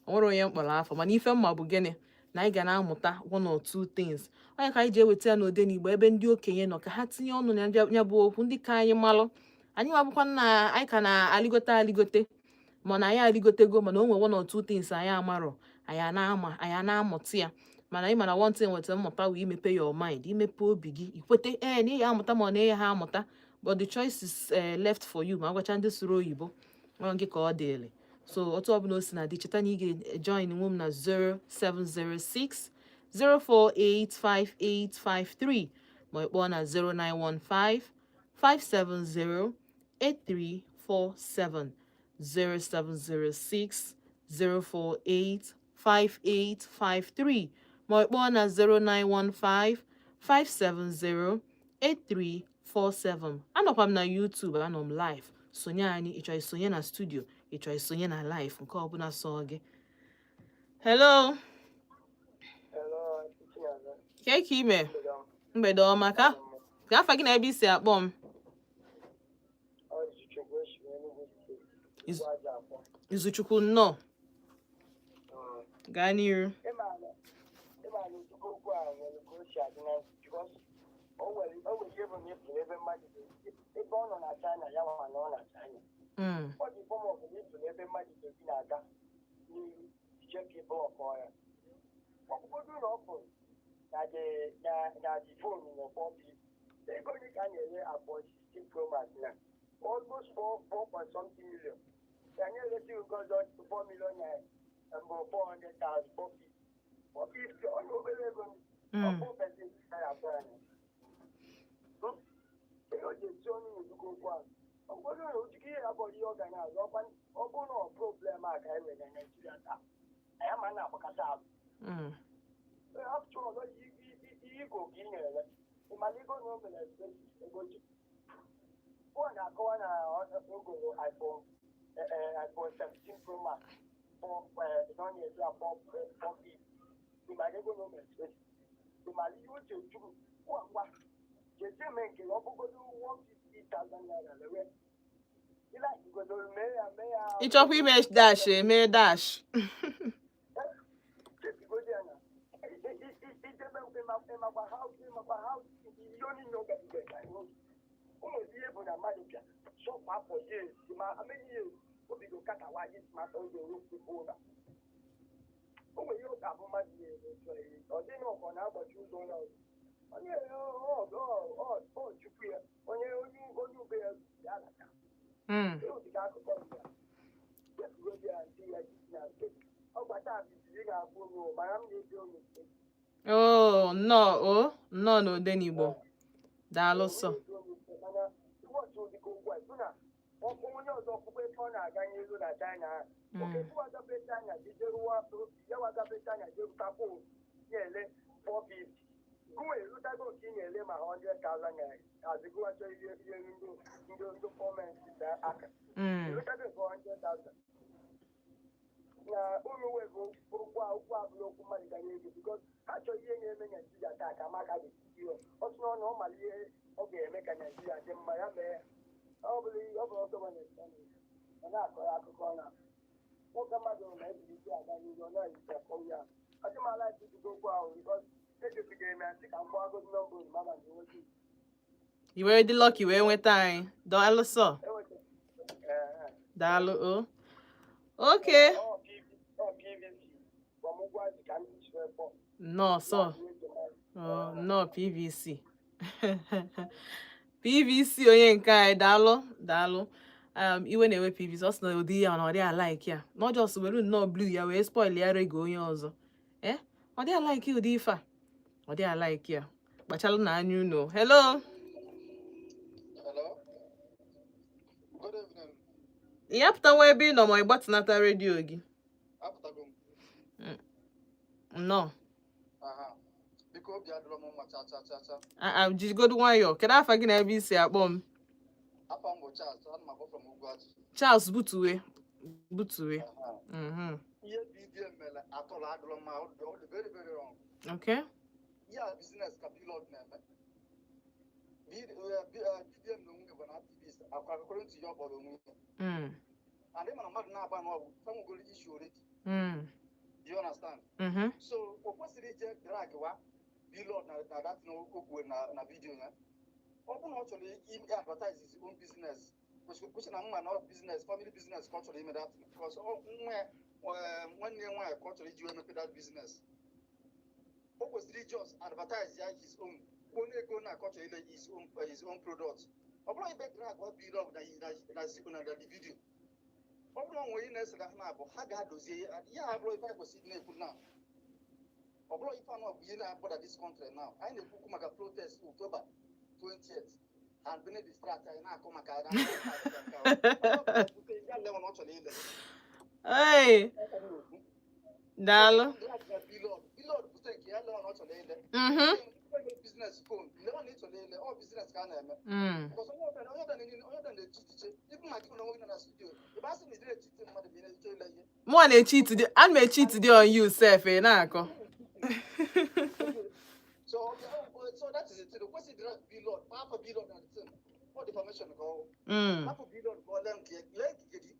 O nwere onye mkpọrọ afọ, mana ife mma bụ gịnị? Na anyị ga na-amụta one or two things. Onye ka anyị ji eweta ya n'Odenigbo, ebe ndị okenye nọ ka ha tinye ọnụ na ya bụ okwu, ndị ka anyị malụ. Anyị nwabụkwa na anyị ka na-alịgote alịgote, mana anyị alịgotego, mana o nwere one or two things anyị amarọ, anyị a na-ama, anyị a na-amụta ya. Mana ị mana one thing nweta mmụta wee imepe your mind, imepe obi gị, ikwete ee na ị ya amụta ma ọ na ya ha amụta. But the choice is left for you. Ma agwacha ndị sụrụ oyibo, ọ gị ka ọ dịrị. So otu ọbụla o si na dị, cheta na ị ga-join nwe m na 0706 0485853, ma ị kpọọ na 0915 570 8347, 0706 048 5853, ma ị kpọọ na 0915 570 8347. Anọkwa m na YouTube, anọ m live. Sonye anyị. Ị chọrọ isonye na studio, ị chọrọ isonye na live, nke ọbụla sọ gị. Hello. Hello, Chinaza. Ka ka ime? Mgbede ọma. Ka afa gị na ebe i si akpọ m? Ọ Izuchukwu esi Enugu Steeti. Igwe aja akpọ. Izuchukwu, nnọọ. Gaa n'iru. Ịma na ojukwu okwu a nwere ka o si adị na ntị, because o nwere ihe bụ na ịpụrụ ebe mmadụ dị, ebe ọ nọ na China, ya nwa na ọ na China. Ọ dị form of na ịpụrụ ebe mmadụ ga-ebi na-aga n'ihu ije ka ị block ya. Ọbụgodu na ọ pụrụ na the na the phone nọ 450. Ego ole ka a na-ere abụọ 16 Pro Max na? Almost 4 point something million. Ya na-eresi nke ọzọ 4 million naira mbụ, 400,000, 450. 450, ọ na obere ego. Ọ 4% naira abụọ ya. Ihe o ji esi ọnụ n'ozugo okwu ahụ. Ọ bụrụ na ojike ihe abụọ ihe ọ ga na-azụ ọkwa, ọ bụrụ na ọ problem a ka e nwere na Naịjirịa taa, anyị ama na-agbakọta azụ. After all, ihe igo ka ị na-ere, ịmana ego na o mere expensive, ego ji ọ na-akọwa na ogoro iPhone 17 Pro Max na ọ na-ezu ya 450. Ịmana ego na o mere expensive, ịmana ihe uche juru ngwa ngwa jeje mee nke ọ bụgodo 150,000 naira lewe ịlakigodoro mee ya mee ya. Ịchọkwa ime dash, eme dash. Chepigodi ya na ijebe ịmakwa ha ihe niile ọ gabiga ka ihe o nwere ihe bụ na mmadụ bịa sọpụ afọ years, ma how many years obido katawa this matter oge wepụ ụlọ. O nwere ihe ọ ga-abụ mmadụ na-eme otu a, ọ dị na ọkọ na-agbachi ụzọ ụlọ onye ọ chukwu ya, onye ube ya ya alaka. Ịhụdịka akụkọ ndị a chepigodi ya ndị ya na ọgbata biziri ga-abụ unu, mana m na-eji unu. Oh, nnọọ o, nnọọ n'Odenigbo. Daalụ sọ. Mana iwọchi ụdịka okwu a, ịfụ na ọkụ onye ọzọ ọkpụkpọ ebe ọ na-aga n'elu na China ahụ. Oke wagafe China jejeruwa ya, wagafe China jerụtakwa na-ele 450, gụwa erutago nke ị na-ele ma 100,000 naira azịgụwa chọọ ihe ndị gọọmenti na aka. Erutago nke 100,000 na unu wego okwu a, okwu abụla okwu mmadụ gara ego, because ha chọrọ ihe na-eme Naijiria taa ka maka dị ọtụ n'ọnụ. Ọ mara ihe ọ ga-eme ka Naijiria dị mma, ya mee. Ọ bụrụ ihe ọ bụrụ ọsọ ọ na-akọ ya akụkọ na Nwoke mmadụ na-ejirisi aga n'ihu, ọ na-ejisi akọwa ya. Achị m ala ijigo okwu ahụ because echefugara m ya, sị ka m gbagodi nọmba ozugbo mana enweta. I were dị lucky wee nweta anyị. Daalụ sọ. Enweta, ee. Daalụ o. Okay. Ọ PV, ọ PVC gbamụgwọ ji ka ndị ji wee kpọọ. Nnọọ sọ. Oh, nnọọ PVC. PVC onye nke anyị, daalụ, daalụ. Iwe na-ewe PVC, ọ sị na ụdị ya na ọ dị a-like ya. Na ọ just were nnọọ blue ya wee spoil ya rego onye ọzọ. Eh? Ọ dị a-like ụdị ife a. Ọ dị a-like ya. Kpachalụ na anya unu. Hello. Hello. Good evening. Ya pụtawa ebe ị nọ ma ị gbatịnata redio gị. Apụtago m. Nnọọ. Aha. Biko, obi adịrọ m mma cha cha cha cha. Ah, ah, jigodu nwayọọ. Kedu afa gị na ebe i si akpọ m? Afa m bụ Charles, ana m akpọ from Ugwuaji. Charles, butuwe. Butuwe. Aha. Ihe BDM mere atọrọ adịrọ mma, ọ dị very very wrong. Ihe a business ka Blord na-eme. BDM na onwe bụ na activist, akwa according to ya ọ kpọrọ onwe ya. And ị ma na mmadụ na-agba n'ọgwụ, enwegoro issue already. Do you understand? Mhm. So o kwesịrị ije drag wa Blord na that na okwu na video ya. Ọ bụrụ na ọ chọrọ advertise his own business, kwesịrị na mma na ọ business, family business ka ọ chọrọ ime that, because ọ nwa ya, nwanne ya nwaanyị ka ọ chọrọ iji wee mepe that business. O kwesịrị just advertise ya his own, kwuo na ego na ka ọ chọrọ ile his own product. Ọ bụrụ ibe drag wa Blord na the video. Ọ bụrụ na onwe na-ese na ha na-abụ ha ga-adozie ya, ya abụrụ ife anyị kwesịrị na-ekwu na ọ bụrụ ife anụ bụ ihe na-agbada this country now. Anyị na-ekwu okwu maka protest October 20th and bene distract anyị na-akọ maka ya level na ọ chọrọ ile. Hey, daalụ. Blord bute nke ya level na ọ chọrọ ile. Business phone level na ị chọrọ ile, ọ business ka a na-eme. Because onye ọbụla na-echi echiche ịbụ maka ịbụ na onwe gị nọ na studio ebe a sị na ị na-echite mmadụ ma ị na-eche ile ihe. Mụnwa na-echeat dị, ana m echeat dị on you sef, ị na-akọ. So that is it. O kwesịrị drag Blord, afọ Blord na the thing. Ọ defamation ka ọ hapụ Blord ka ọ lee nke lee nke gị.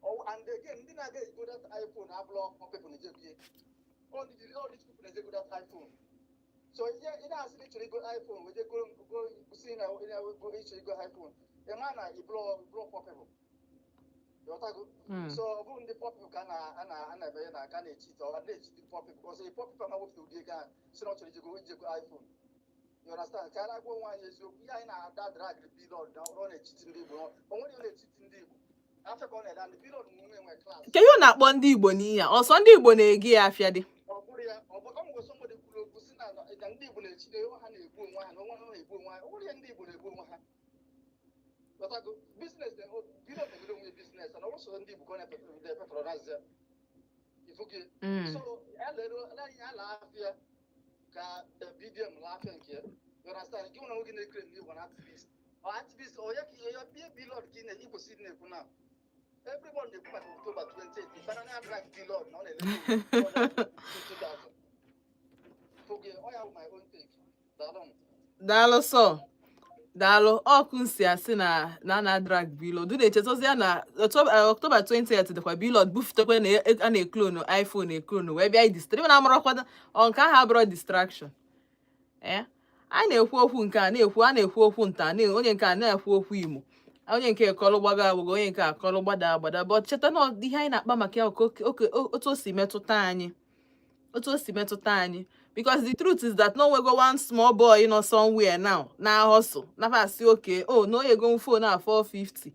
Oh, and again, ndị na-aga ego that iPhone abụrụ all people na-eje bie. All these people na-eje go that iPhone. So ihe ị na-asị na ị chọrọ igo iPhone, wee je go go si na ị na-go ịchọ igo iPhone. Ị ma na ị bụrụ poor people. Ịghọtago? Mm. So ọ bụrụ ndị poor people ka a na-eme na ka na-echeat, ọ na-echeat poor people because a poor people ma wepụta ụdị ego ahụ si na ọ chọrọ ijego iPhone. You understand? Ka a na-agwa onwe anyị eziokwu, ihe anyị na-ada drag Blord na ọ na-echeat ndị Igbo. O nwere ihe ọ na-echeat ndị Igbo. Afọ ka ọ na-ede ndị Blord nwe nwe class. Ke ihe ọ na-akpọ ndị Igbo n'ihe a? Ọsọ ndị Igbo na-egi ya afịa dị. Ọ bụrụ ya, ọ bụ ọ nwere somebody kwuru okwu si na ndị Igbo na-echi na ha na-egbu onwe ha, na onwe ha na-egbu onwe ha. Ọ bụrụ ya, ndị Igbo na-egbu onwe ha. Ghọtago? Business na Blord na-egodo onwe business and also ndị Igbo ka ọ na-epatronize ya. Ifugi. So anyị ala afịa ka BDM la afịa nke ya. You understand? Gị nwere nwoke na-ekere ndị Igbo na activist. Ọ activist, ọ ya ka ya bie Blord ka ị na ikwesịrị ịdị na-ekwu na everyone na-ekwu maka October 28, mana na drag Blord na ọ na-ele 2000. Fugi, ọ ya bụ my own take. Daalụ m. Daalụ sọ. Daalụ. Ọkụ nsi asị na drag Blord na-echetozi ya na October 20th dịkwa. Blord bufutekwa na a na-eclone iPhone, eclone wee bịa distract na amarakwa ọ nke ahụ abụrọ distraction. Ee, a na-ekwu okwu nke a na-ekwu, a na-ekwu okwu nta na onye nke a na-ekwu okwu Imo, onye nke kọlụ gbago agbago, onye nke akọlụ gbada agbada, but cheta na ihe anyị na-akpa maka ya ka otu o si metụta anyị, otu o si metụta anyị, because the truth is that no nwego one small boy nọ somewhere now na hustle nafa asị oke oh na onye ego phone a 450,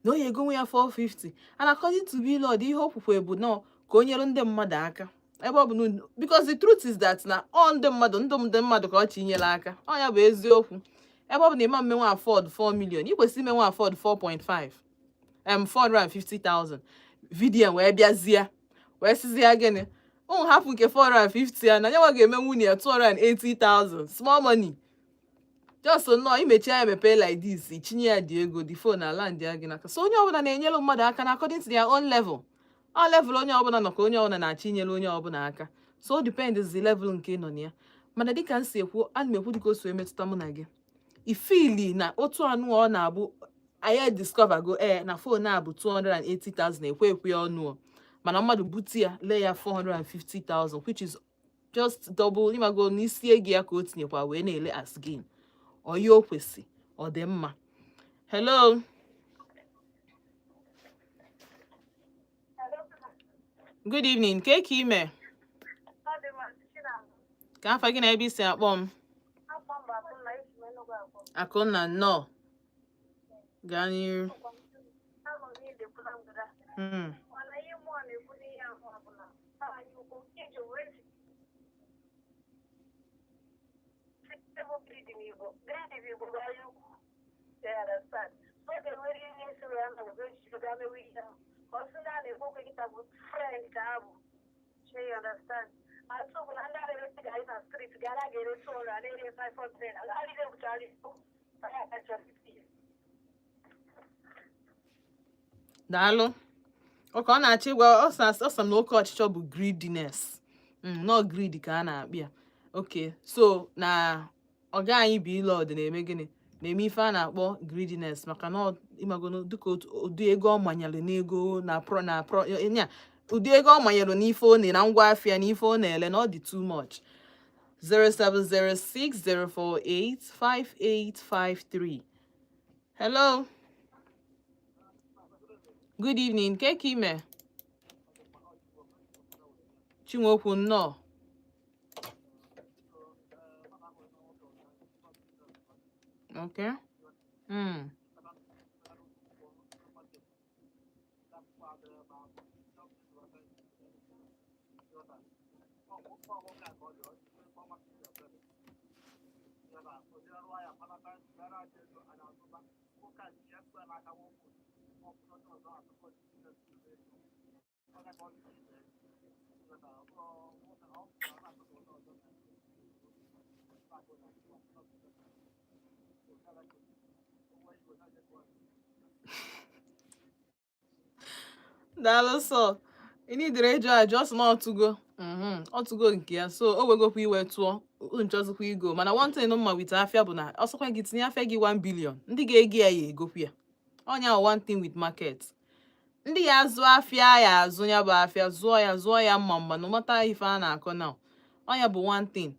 na onye ego ya 450, and according to Blord, ihe okwukwe bụ nọ ka o nyere ndị mmadụ aka ebe ọ bụ na, because the truth is that na ọ ndị mmadụ, ndụ ndị mmadụ ka ọ chi nyere aka. Ọ ya bụ eziokwu. Ebe ọ bụ na ịma mmenwe afford 4 million, ị kwesịrị imenwe afford 4.5 450,000. Video wee bịazie wee sizie gịnị, ụmụ hapụ nke 450 ya na nyanwa ga-eme nwunye ya 280,000, small money, just nnọọ imechi ya, mepee like this, itinye ya dị ego, the phone ala ndị ya gị n'aka. So onye ọbụla na-enyere mmadụ aka na according to their own level. Ọ level onye ọbụla nọ ka onye ọbụla na-achọ inyere onye ọbụla aka. So o depends the level nke ị nọ na ya. Mana dịka m si ekwu, ana m ekwu dịka o si emetụta mụ na gị, ifili na otu anụ ọ na-abụ. Anyị discover go ee na phone a bụ 280,000, ekwe ekwe ọnụ o. Mana mmadụ bute ya, lee ya 450,000, which is just double. Ịmago n'isi ego ya ka o tinyekwa wee na-ele as gain. Ọ ya o kwesị ọ dị mma. Hello, good evening. Ke ka ime? Ka afa gị na ebe i si akpọ m? Akụnna, nnọọ, gaa n'iru. Daalụ. Ọka ọ na-achọ ịgwa ọsọ na oke ọchịchọ bụ greediness. Nọ greed ka a na-akpọ ya. Okay, so na ọga anyị Blord na-eme gịnị? Na-eme ife a na-akpọ greediness, maka na ịmagono dịka ụdị ego ọ manyere n'ego na pro ya, ụdị ego ọ manyere n'ife ọ na ngwa afịa na ife ọ na-ele, na ọ dị too much. 07060485853. Hello, good evening. Ke ka ime? Chinwokwu, nnọọ. Okay. Daalụ sọ. Ị nidere ịjụ ajụ. Ọ sị na ọtụgo ọtụgo nke ya, so o wegokwa iwe tụọ nchọzikwa igo. Mana one thing mma with afịa bụ na ọsọkwa gị tinye afịa gị 1 billion, ndị ga-ego ya ya egokwu ya. Ọnya one thing with market, ndị ya azụ afịa ya azụ ya bụ afịa, zụọ ya, zụọ ya mma mma, no matter ife a na-akọ now. Ọnya bụ one thing.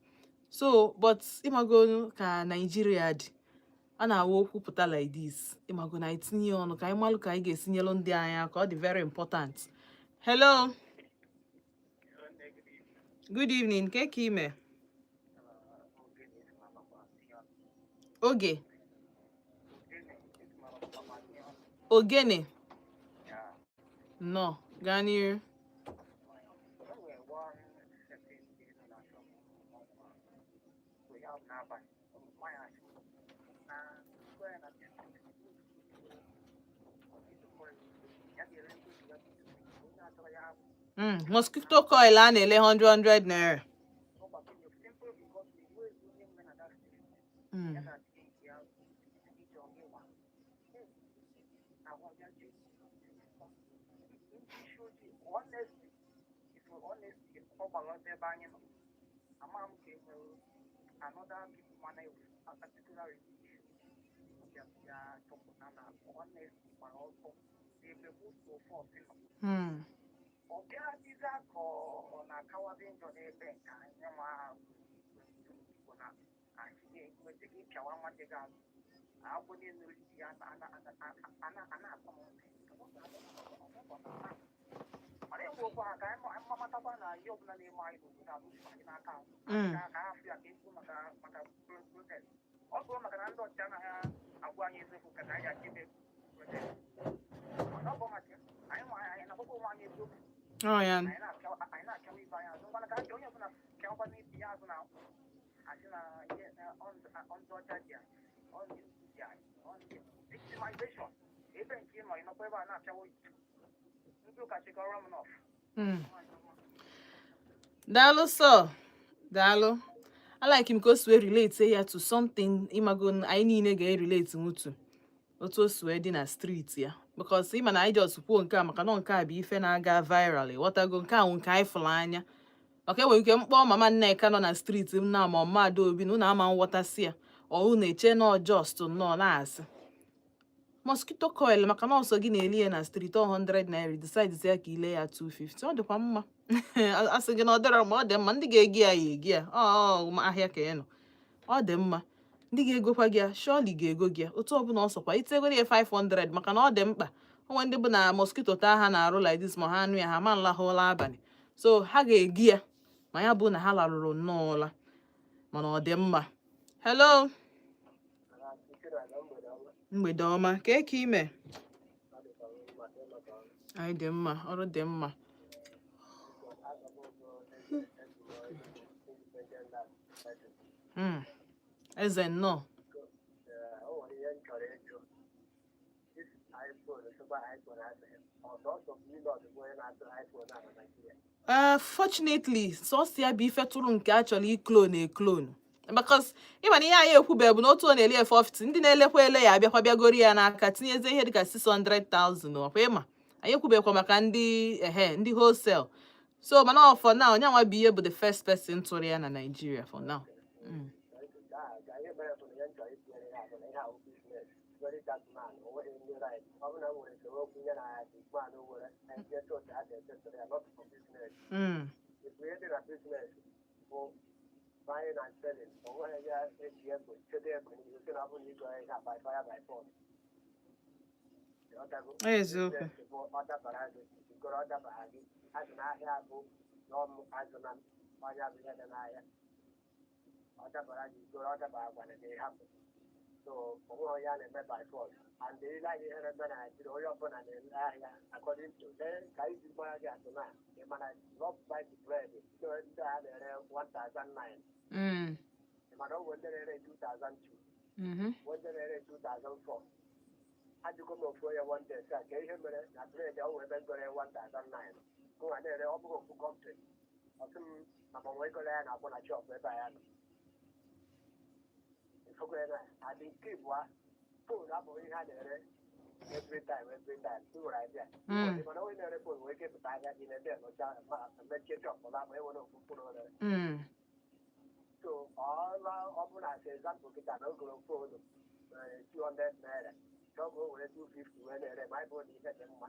So but ịmago ka Nigeria dị, a na-awa okwu pụta like this, ịmago na etinye ya ọnụ ka anyị malụ ka anyị ga-esi nyelụ ndị anyị aka. Ọ dị very important. Hello, good evening. Ke ka ime? Oge ogene, nnọọ, gaa n'iru. Mosquito coil a na-ele 100 100 naira. Oh, yeah. Daalụ sọ, daalụ. I like him ka o si wee relate ya to something, ịmago, anyị niile ga-erelate nwutu otu o si wee dị na street ya, because ịma na anyị just kwuo nke a maka na nke a bụ ife na-aga viral, ịghọtago? Nke a nke anyị fụrụ anya, maka enwere ike mkpọ mama Nneka nọ na street m na ma mma Adaobi na unu ama nghọtasị ya, ọ unu eche na ọ just nnọọ na-asị. Mosquito coil, maka na ọsọ gị na-eli ya na street, 100 naira, decide ya ka ile ya 250. Ọ dịkwa mma. Asị gị na ọ dịrọ mma, ọ dị mma. Ndị ga-egi ya, ya egi ya. Ọ ahịa ka ị nọ, ọ dị mma. Ndị ga-egokwa gị ya surely ga-ego gị ya otu ọbụla ọ sọkwa itegoro ya 500, maka na ọ dị mkpa. Onwe ndị bụ na mosquito taa ha na-arụ like this, ma ha anụ ya, ha ma nlahụ ụla abalị, so ha ga-egi ya, ma ya bụ na ha larụrụ nnọọ ụla. Mana ọ dị mma. Hello, mgbede ọma. Ka eke ime? Anyị dị mma, ọrụ dị mma. Eze, nnọọ. O nwere ihe m chọrọ ịjụ. This iPhone, sịkwa iPhone asị ọsọsọ Blord bụ onye na-atụ iPhone a na Nigeria? Fortunately, sọsọ ya bụ ife tụrụ nke a chọrọ iclone eclone, because ịma na ihe anyị ekwube bụ na otu ọ na-eli 450, ndị na-elekwa ele ya abịakwa bịagoro ya n'aka, tinyezie ihe dịka 600,000. Ọkwa ịma anyị ekwubekwa maka ndị ehe, ndị wholesale. So mana ọ for now, nyanwa bụ ihe bụ the first person tụrụ ya na Nigeria for now. Ka ihe mere bụ na ihe m chọrọ itinyere ya bụ na ihe ahụ business very dark man o nweghị ndị right. Ọ bụ na m nwere esemokwu ya na the man nwere ndị otu a ga-esetụrụ ya, not for business. If ihe dị na business bụ buying and selling, o nweghị ya eji egbe chedo egbe n'ihu sị na ọ bụrụ na ịgụ ihe a by fire by force. Ịghọtago? Eziokwu. Business bụ ọ dabara gị igoro, ọ dabara gị azụ n'ahịa, bụ n'ọmụ azụ na ọnya bụ ihe dị n'ahịa. Ọ dabara gị igoro, ọ dabara gwana gị hapụ. So o nweghị onye a na-eme by force, and ile anyị ihe na-eme na Naịjirịa, onye ọbụla na-ele ahịa according to lee ka anyị ji mara gị atụ na ị mana love bite bread ndị a na-ere 1009. Ị mana ọ bụ ndị na-ere 2002, bụ ndị na-ere 2004. Ajụgo m ofu onye one day sị a, ka ihe mere na bread ọ wee ebe ngore 1009 nwa na-ere, ọ bụghị ofu company? Ọ sị m na ma nwee ego ya na-akwụ na shop ebe a ya nọ. Ịfụgo ya na adị nke ịbụa, phone abụghị ihe a na-ere every time, every time. Ị nwere idea? Mana onye na-ere phone nwere ike ịpụta ahịa ị na-ede nọcha ma mechie shop la, ma enwere ofu mkpụrụ o rere. So ọ ọ bụ na as example kịta na ogoro phone 200 naira, chọọ ka o were 250 wee na-ere, ma ịbụ na ihe dị mma,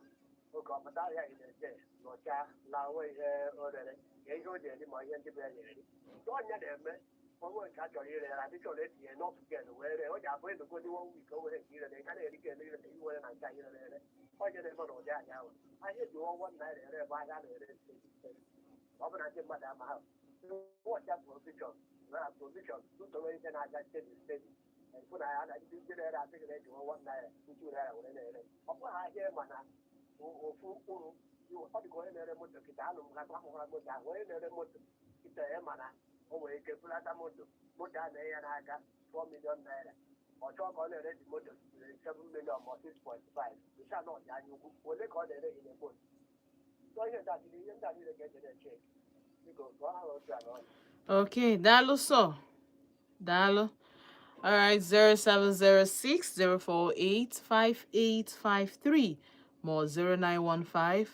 oge ọ pụta ahịa ị na-eje nọcha na onwe ihe o rere ka ihe o ji eri, ma ihe ndị bụ ya na-eri. So ọnya na-eme onwe nke a chọrọ ire ya adị chọrọ etinye n'ofu gen wee ree. O ji abụ edogodi one week, o were nke ire ị ga na-eri gen ire iwere na nke anyị rere ere. Onye na-eme na ụdị ahịa ahụ, ahịa eji 1 naira ere ebe ahịa na-ere, ọ bụ na ndị mmadụ ama ha wọcha provision na provision usoro ihe na-aga steady steady, fụ na ya na ndị na-ere asị gị na-eji 1 naira, 2 naira were na-ere. Ọ bụghị ahịa ma na ofu mkpụrụ. Ọ dịka onye na-ere moto kịta, anụ m ha ahụhụra moto ahụ. Onye na-ere moto kịta ya, mana o nwere ike bulata moto, moto a na-enye ya n'aka 4 million naira, ọ chọọ ka ọ na-ere dị moto 7 million ma 6.5 ncha na ọdị anya ukwu ole ka ọ na-ere gị na moto. So ihe ndị a niile, ihe ndị a niile ka eji na-eche. Biko, ka ọ ha otu a n'ọnụ. Okay, daalụ sọ. Daalụ. All right, 0706 048 5853 ma 0915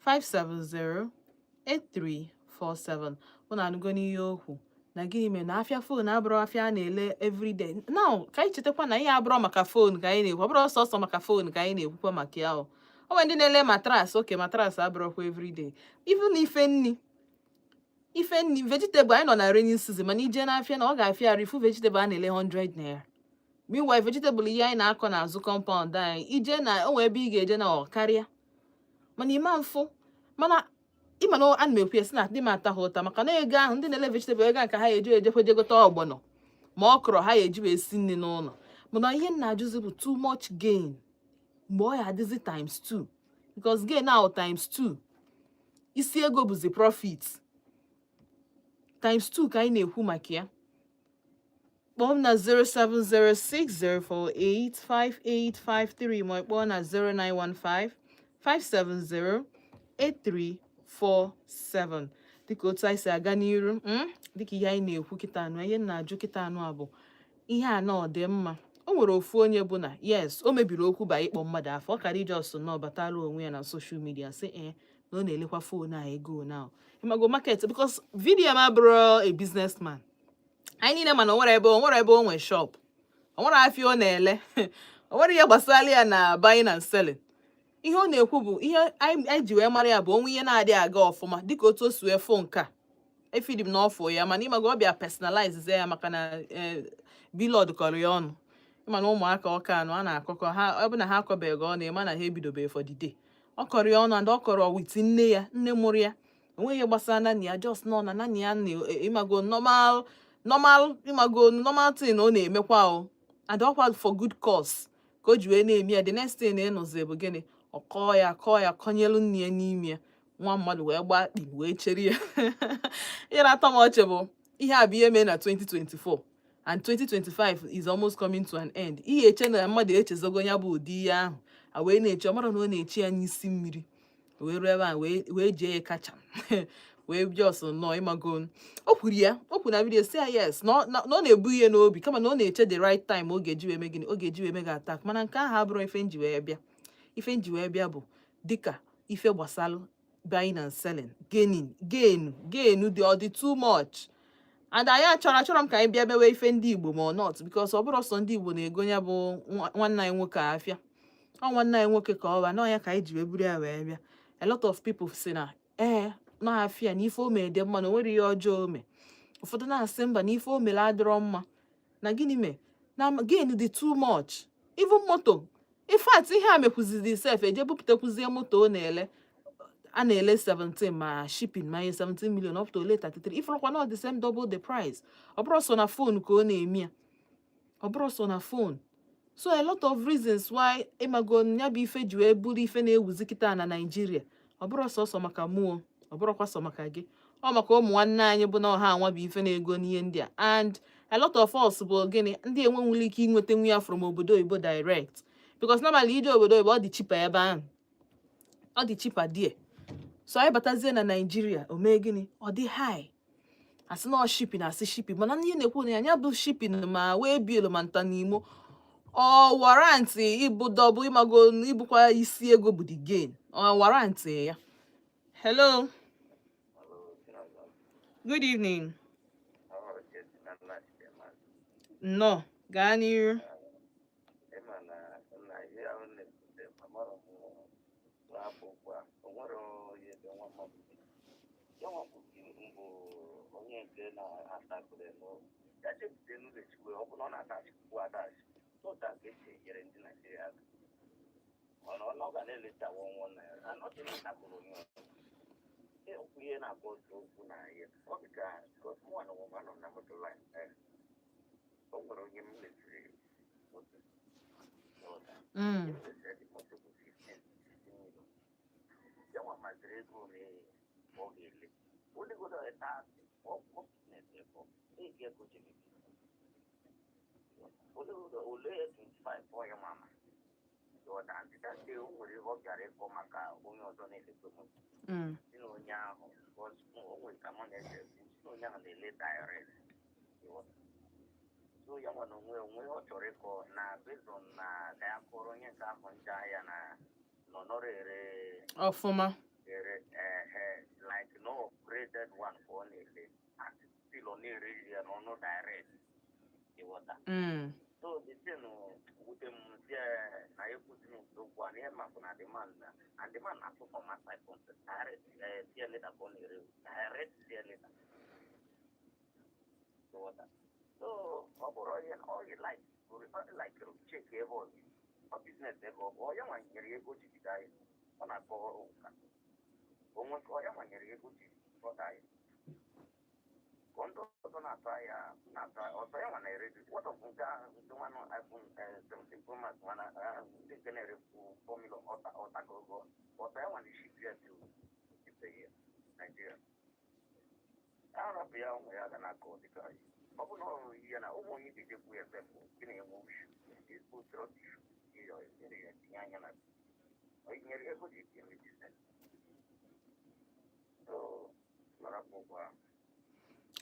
570 8347. Unu anụgo n'ihe okwu na gịnị mere na afịa phone abụrụ afịa a na-ele everyday now? Ka anyị chetakwa na ihe abụrụ maka phone ka anyị na-ekwu, ọ bụrụ sọsọ maka phone ka anyị na-ekwukwa maka ya. O nwere ndị na-ele mattress. Oke mattress abụrụkwa everyday. Even ife nni, ife nni, vegetable, anyị nọ na rainy season, mana ije n'afịa na ọ ga-afịa arụ ifu vegetable a na-ele 100 naira. Meanwhile, vegetable ihe anyị na-akọ n'azụ compound anyị, ije na o nwee ebe ị ga-eje na ọ karịa, mana ịma mfụ. Mana ịma na ana m ekwu ya sị na dị m ata ha ụta, maka na ego ahụ ndị na-ele vegetable, ego ahụ ka ha eji ejekwe je gote ọgbọnọ ma ọ kọrọ ha ya eji wee si nri n'ụlọ. Mana ihe m na-ajụzi bụ too much gain, mgbe ọ ya adịzi times 2, because gain ahụ times 2, isi ego bụzi profit times 2 ka anyị na-ekwu maka ya. Kpọọ m na 07060485853 ma ị kpọọ na 0915 570 8347. Dịka otu anyị si aga n'iru, dịka ihe anyị na-ekwu kịta anụ, ihe m na-ajụ kịta anụ a bụ ihe a na ọ dị mma. O nwere ofu onye bụ na yes, o mebiri okwu ba ịkpọ mmadụ afọ, ọ kara ije ọsọ na ọ batara onwe ya na social media sị ee na ọ na-elekwa phone a ego now. Ịmago market, because VDM abụrụ a businessman anyị niile, mana o nwere ebe o nwere ebe o nwe shop, o nwere afịa ọ na-ele. O nwere ihe gbasara ya na buying and selling. Ihe ọ na-ekwu bụ ihe anyị ji wee mara ya bụ onwe ihe na-adịghị aga ọfụma, dịka otu o si wee fụ nke a efidi m na ọfụ ya. Mana ịmaga ọ bịa personalize ya, maka na Blord kọrọ ya ọnụ. Ịma na ụmụaka ọka anụ a na-akọkọ ha, ọ bụ na ha akọbeghị ọnụ, ịma na ha ebidobeghị for the day. Ọ kọrọ ya ọnụ, and ọ kọrọ with nne ya, nne mụrụ ya. Onweghị ihe gbasara nani ya, just nọ na nani ya na ịmago normal normal, ịmago normal thing ọ na-emekwa o, and ọkwa for good cause ka o ji wee na-eme ya. The next thing ịnụzi bụ gịnị? Ọ kọọ ya, kọọ ya, kọnyelu nne ya n'ime ya. Nwa mmadụ wee gbaa kpim wee chere ya. Ihe na-atọ m ọchị bụ ihe a bụ ihe mee na 2024, and 2025 is almost coming to an end. Ihe eche na mmadụ echezogo ya bụ ụdị ihe ahụ a wee na-eche, ọ mara na ọ na-eche ya n'isi mmiri wee ruo ebe a wee jee ya kacha wee just nọ. Ịmago o kwuru ya, o kwuru na video si ya yes, na ọ na-ebu ihe n'obi, kama na ọ na-eche the right time ọ ga-eji wee mee gịnị, ọ ga-eji wee mee gị attack. Mana nke ahụ abụrụ ife nji wee bịa. Ife nji wee bịa bụ dịka ife gbasalụ buying and selling, gaining, gain, gain dị, ọ dị too much. And anyị achọrọ m ka anyị bịa mewe ife ndị Igbo ma ọ not, because ọ bụrụ sọ ndị Igbo na-ego ya bụ nwanne anyị nwoke a afịa. Ọ nwanne anyị nwoke ka ọ ba nọọ ya ka anyị ji wee buru ya wee bịa. A lot of people si na ee, na-afịa na ife o mere dị mma, na o nwere ihe ọjọọ o mee. Ụfọdụ na-asị mba, na ife o mere adịrọ mma, na gịnị mee na gain dị too much. Even moto, in fact, ihe a mekwuzidi sef, eje bupụtakwuzie moto ọ na-ele, a na-ele 17 ma shipping ma ihe, 17 million up to ole 33. Ifụrụkwa na ọ the same, double the price. Ọ bụrụ sọ na phone ka ọ na-eme ya, ọ bụrụ sọ na phone. So a lot of reasons why ịmago ya bụ ife ji wee bụrụ ife na-ewuzi kịta na Naịjirịa. Ọ bụrụ sọsọ maka mụọ, ọ bụrụkwa sọ maka gị, ọ maka ụmụ nwanne anyị bụ na ọha anwa bụ ife na-ego n'ihe ndị a. And a lot of us bụ gịnị, ndị enwenwere ike inweta nwu ya from obodo oyibo direct, because normally ije obodo oyibo, ọ dị cheaper ebe ahụ, ọ dị cheaper there. So anyị batazie na Naịjirịa, o mee gịnị? Ọ dị high. Asị na ọ shipping, asị shipping, mana ihe na-ekwu na ya ya bụ shipping ma wee bill ma nta n'imo ọ warrant ịbụ double. Ịmago ịbụkwa isi ego bụ the gain, ọ warrant ya. Hello, good evening. Nnọọ, gaa n'iru. Ịma na na ihe ahụ na-ekwute, amara m na-apụ ugbu a, o nwere onye dị nwa mmadụ ya nwa bụ mbụ onye nke na-atakụrụ nụ ya chepụta n'ụlọ echikwe. Ọ bụ na ọ na-atachi kwuo atachi n'ụta ka esi enyere ndị Naijiria aka, mana ọ ga na-eletawa ọnwụ naira anọtị na-atakụrụ onye ọzọ. Okwu ihe na-akpọ otu okwu na ihe ọ dị ka mụnwa na onwe m anọ na moto line. O nwere onye m mesiri moto n'ụlọ. Moto bụ 15 million. Ya nwa maziri ego ole ọ ga-ele olegodo eta ọ business ego ego ego ji emebi olegodo ole 25. Ọ ya mama ọda ndị that day, o nwere ihe ọ bịara ịkọ maka onye ọzọ na-elekwe moto. Si na onye ahụ, o nwere ka mụ na-ese, si na onye ahụ na-ele direct. So ya nwa na onwe ọ chọrọ ịkọ na based on na ka ya kọrọ onye nke ahụ nje ahịa na nọ nọrọ ere ọfụma. Ere ehe, like no upgraded one ka ọ na-ele, and still ọ na-ere ya n'ọnụ direct, ịghọta? So the thing wute m si na ekwuzi n'okwu a na ihe mapụ na demand na and demand na-atụ from outside country direct, tier leader ka ọ na-ere direct, tier leader, ịghọta? So ọ bụrụ onye ọ yi like like check ebe ọzọ, ọ business ebe ọ bụ ọ ya nwanyere ego ji bido ahịa, ọ na-akọ ụka onwe ka ọ ya nwanyere ego ji ọda ahịa ka ndị ọzọ na-atụ ahịa na-atụ ahịa ọzọ ya nwa na-ere gị. What of nke ahụ nke nwanụ iPhone 17 Pro Max nwana ndị nke na-ere 4 million ọta ọtagogo ọta ya nwa na-eship ya to ibe ya Nigeria arapụ ya ụmụ ya ga na-akọ dịka ọ bụ na ọrụ ihe na ụmụ onye ga-ejekwu ya ebe bụ gị na-enwe ushu ezigbo trust issue ihe ya tinye anya na nyere ego ji eme business. So nọrọpụ ụgwọ ahụ.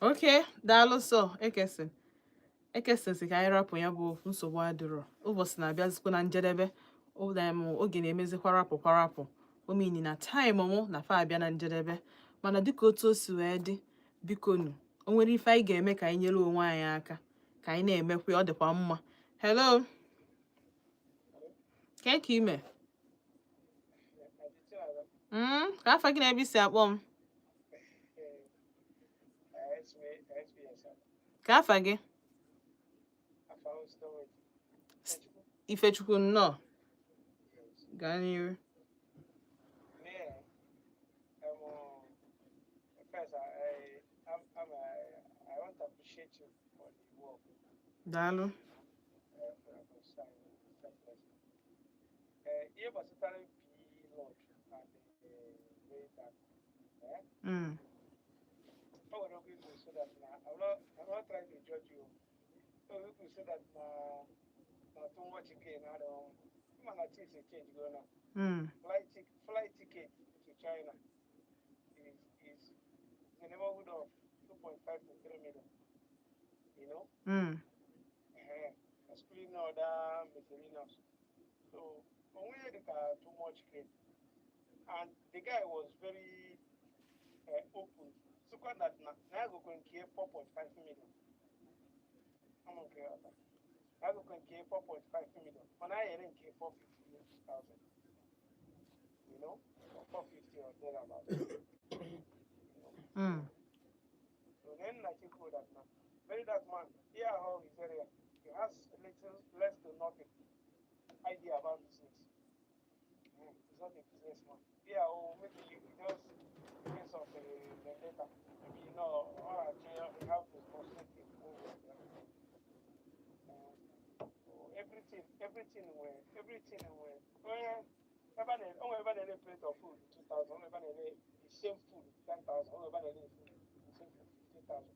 Okay, daalụ. Sọ ekesi ekesi si ka anyị rapụ ya bụ nsogbu adịrọ. Ụbọchị na-abịazikwa na njedebe oge na-emezikwa rapụ kwarapụ omini na time mụ na fa abịa na njedebe. Mana dịka otu o si wee dị, bikonu, o nwere ife anyị ga-eme ka anyị nyere onwe anyị aka, ka anyị na-emekwa ya, ọ dịkwa mma. Hello. Kee ka ime? Ka afa gị na ebe isi akpọ m? Ka afa gị? Ifechukwu, nnọọ, gaa n'iru. First, I want to appreciate you for the work. Daalụ. For your concern, selfless. Ihe gbasatara Blord and VeryDark. O nwere okwu ikwu so that na I'm not trying to judge you. O nwere ikwu so that na too much gain adịghị mma na things change go now. Flight ticket to China is the neighborhood of 2.5 to 3 million. Excluding other miscellaneous. So only the too much gain. And the guy was very open. So that now go nke 4.5 million. I'm okay with that. Now go nke 4.5 million. When I hear nke 450,000. Or 450 or thereabout. So then I think that now. VeryDark man, here how his area, he has little, less to nothing idea about business. He's not a businessman. Yeah, or maybe you just case of a vendetta. Maybe all you have to frustrate him over the other. So everything were, where, ebe na-ere plate of food 2,000, ebe na-ere the same food 10,000, ebe na-ere food the same food 15,000.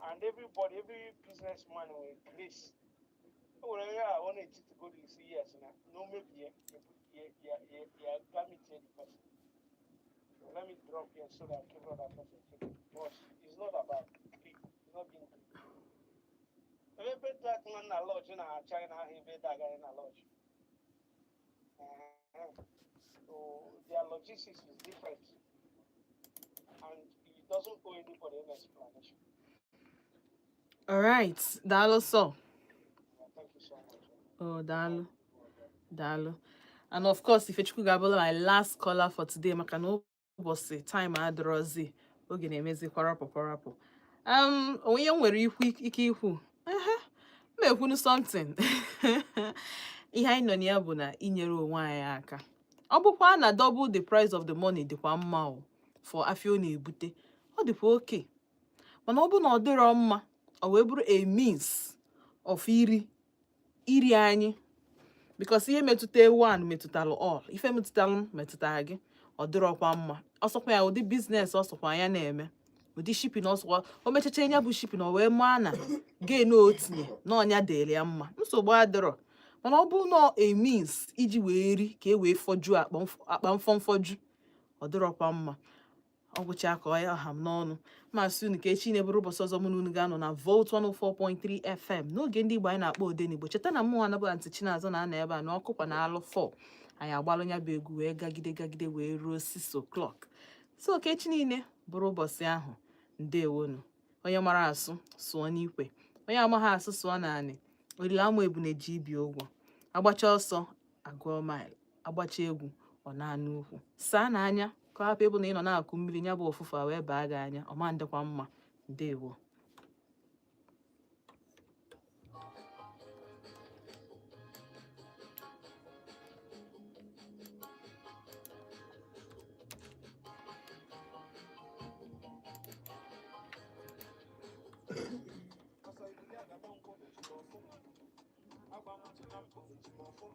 And everybody, every businessman will grace. O nwere onye a ọ na-etiti go to see yes na no maybe ya let me tell the person. So let me drop here so that every other person take it. But it's not about greed. It's not being greedy. Ebe that man na lodge na China ahụ ebe that guy na lodge. So their logistics is different. And it doesn't owe anybody any explanation. All right, daalụ sọ. Yeah, thank you so much. Oh, daalụ. Daalụ. And of course, Ifechukwu ga-abụla my last caller for today maka na ụbọchị time adịrọzi, oge na-emezi kwarapụ kwarapụ. Onye nwere ikwu ike ikwu ehe m ekwunu something. Ihe anyị nọ na ya bụ na inyere onwe anyị aka. Ọ bụkwa na double the price of the money dịkwa mma o for afịa ọ na-ebute, ọ dịkwa oke, mana ọ bụ na ọ dịrọ mma, ọ wee bụrụ a means of iri iri anyị, because ihe metụta one metụtalụ all, ife metụtalụ m metụtara gị, ọ dịrọkwa mma. Ọsọkwa ya ụdị business, ọsọkwa ya na-eme ụdị shipping, ọsọkwa o mechacha ya bụ shipping, ọ wee maa na gain o tinye na ọnya dịrị ya mma, nsogbu adịrọ. Mana ọ bụrụ na a means iji wee ri ka e wee fọjuo akpa mfọmfọju, ọ dịrọkwa mma. Ọ gwụcha ka ọ ya ha m n'ọnụ. Masị unu ka echi na-eburu ụbọchị ọzọ mụ na unu ga-anọ na Volt 104.3 FM n'oge ndị Igbo anyị na-akpọ Odenigbo. Cheta na mụnwa anabụ Aunty Chinazọ na-anọ ebe a na ọkụkwa na alụ 4 anyị agbalụ ya bụ egwu wee gagide gagide wee ruo 6 o'clock. So ka echi niile bụrụ ụbọchị ahụ. Ndewonu. Onye mara asụ sụọ n'ikwe, onye amaghị asụ sụọ naanị olile ama ebune ji ibi ụgwọ. Agbacha ọsọ agụọ mile, agbacha egwu ọ na-anụ ukwu. Saa n'anya ka ọ hapụ ịbụ na ị nọ na-akụ mmiri ya bụ ụfụfụ a wee baa gị anya, ọ ma ndịkwa mma. Ndewo. Agba m na mbụ ejim ọfọ.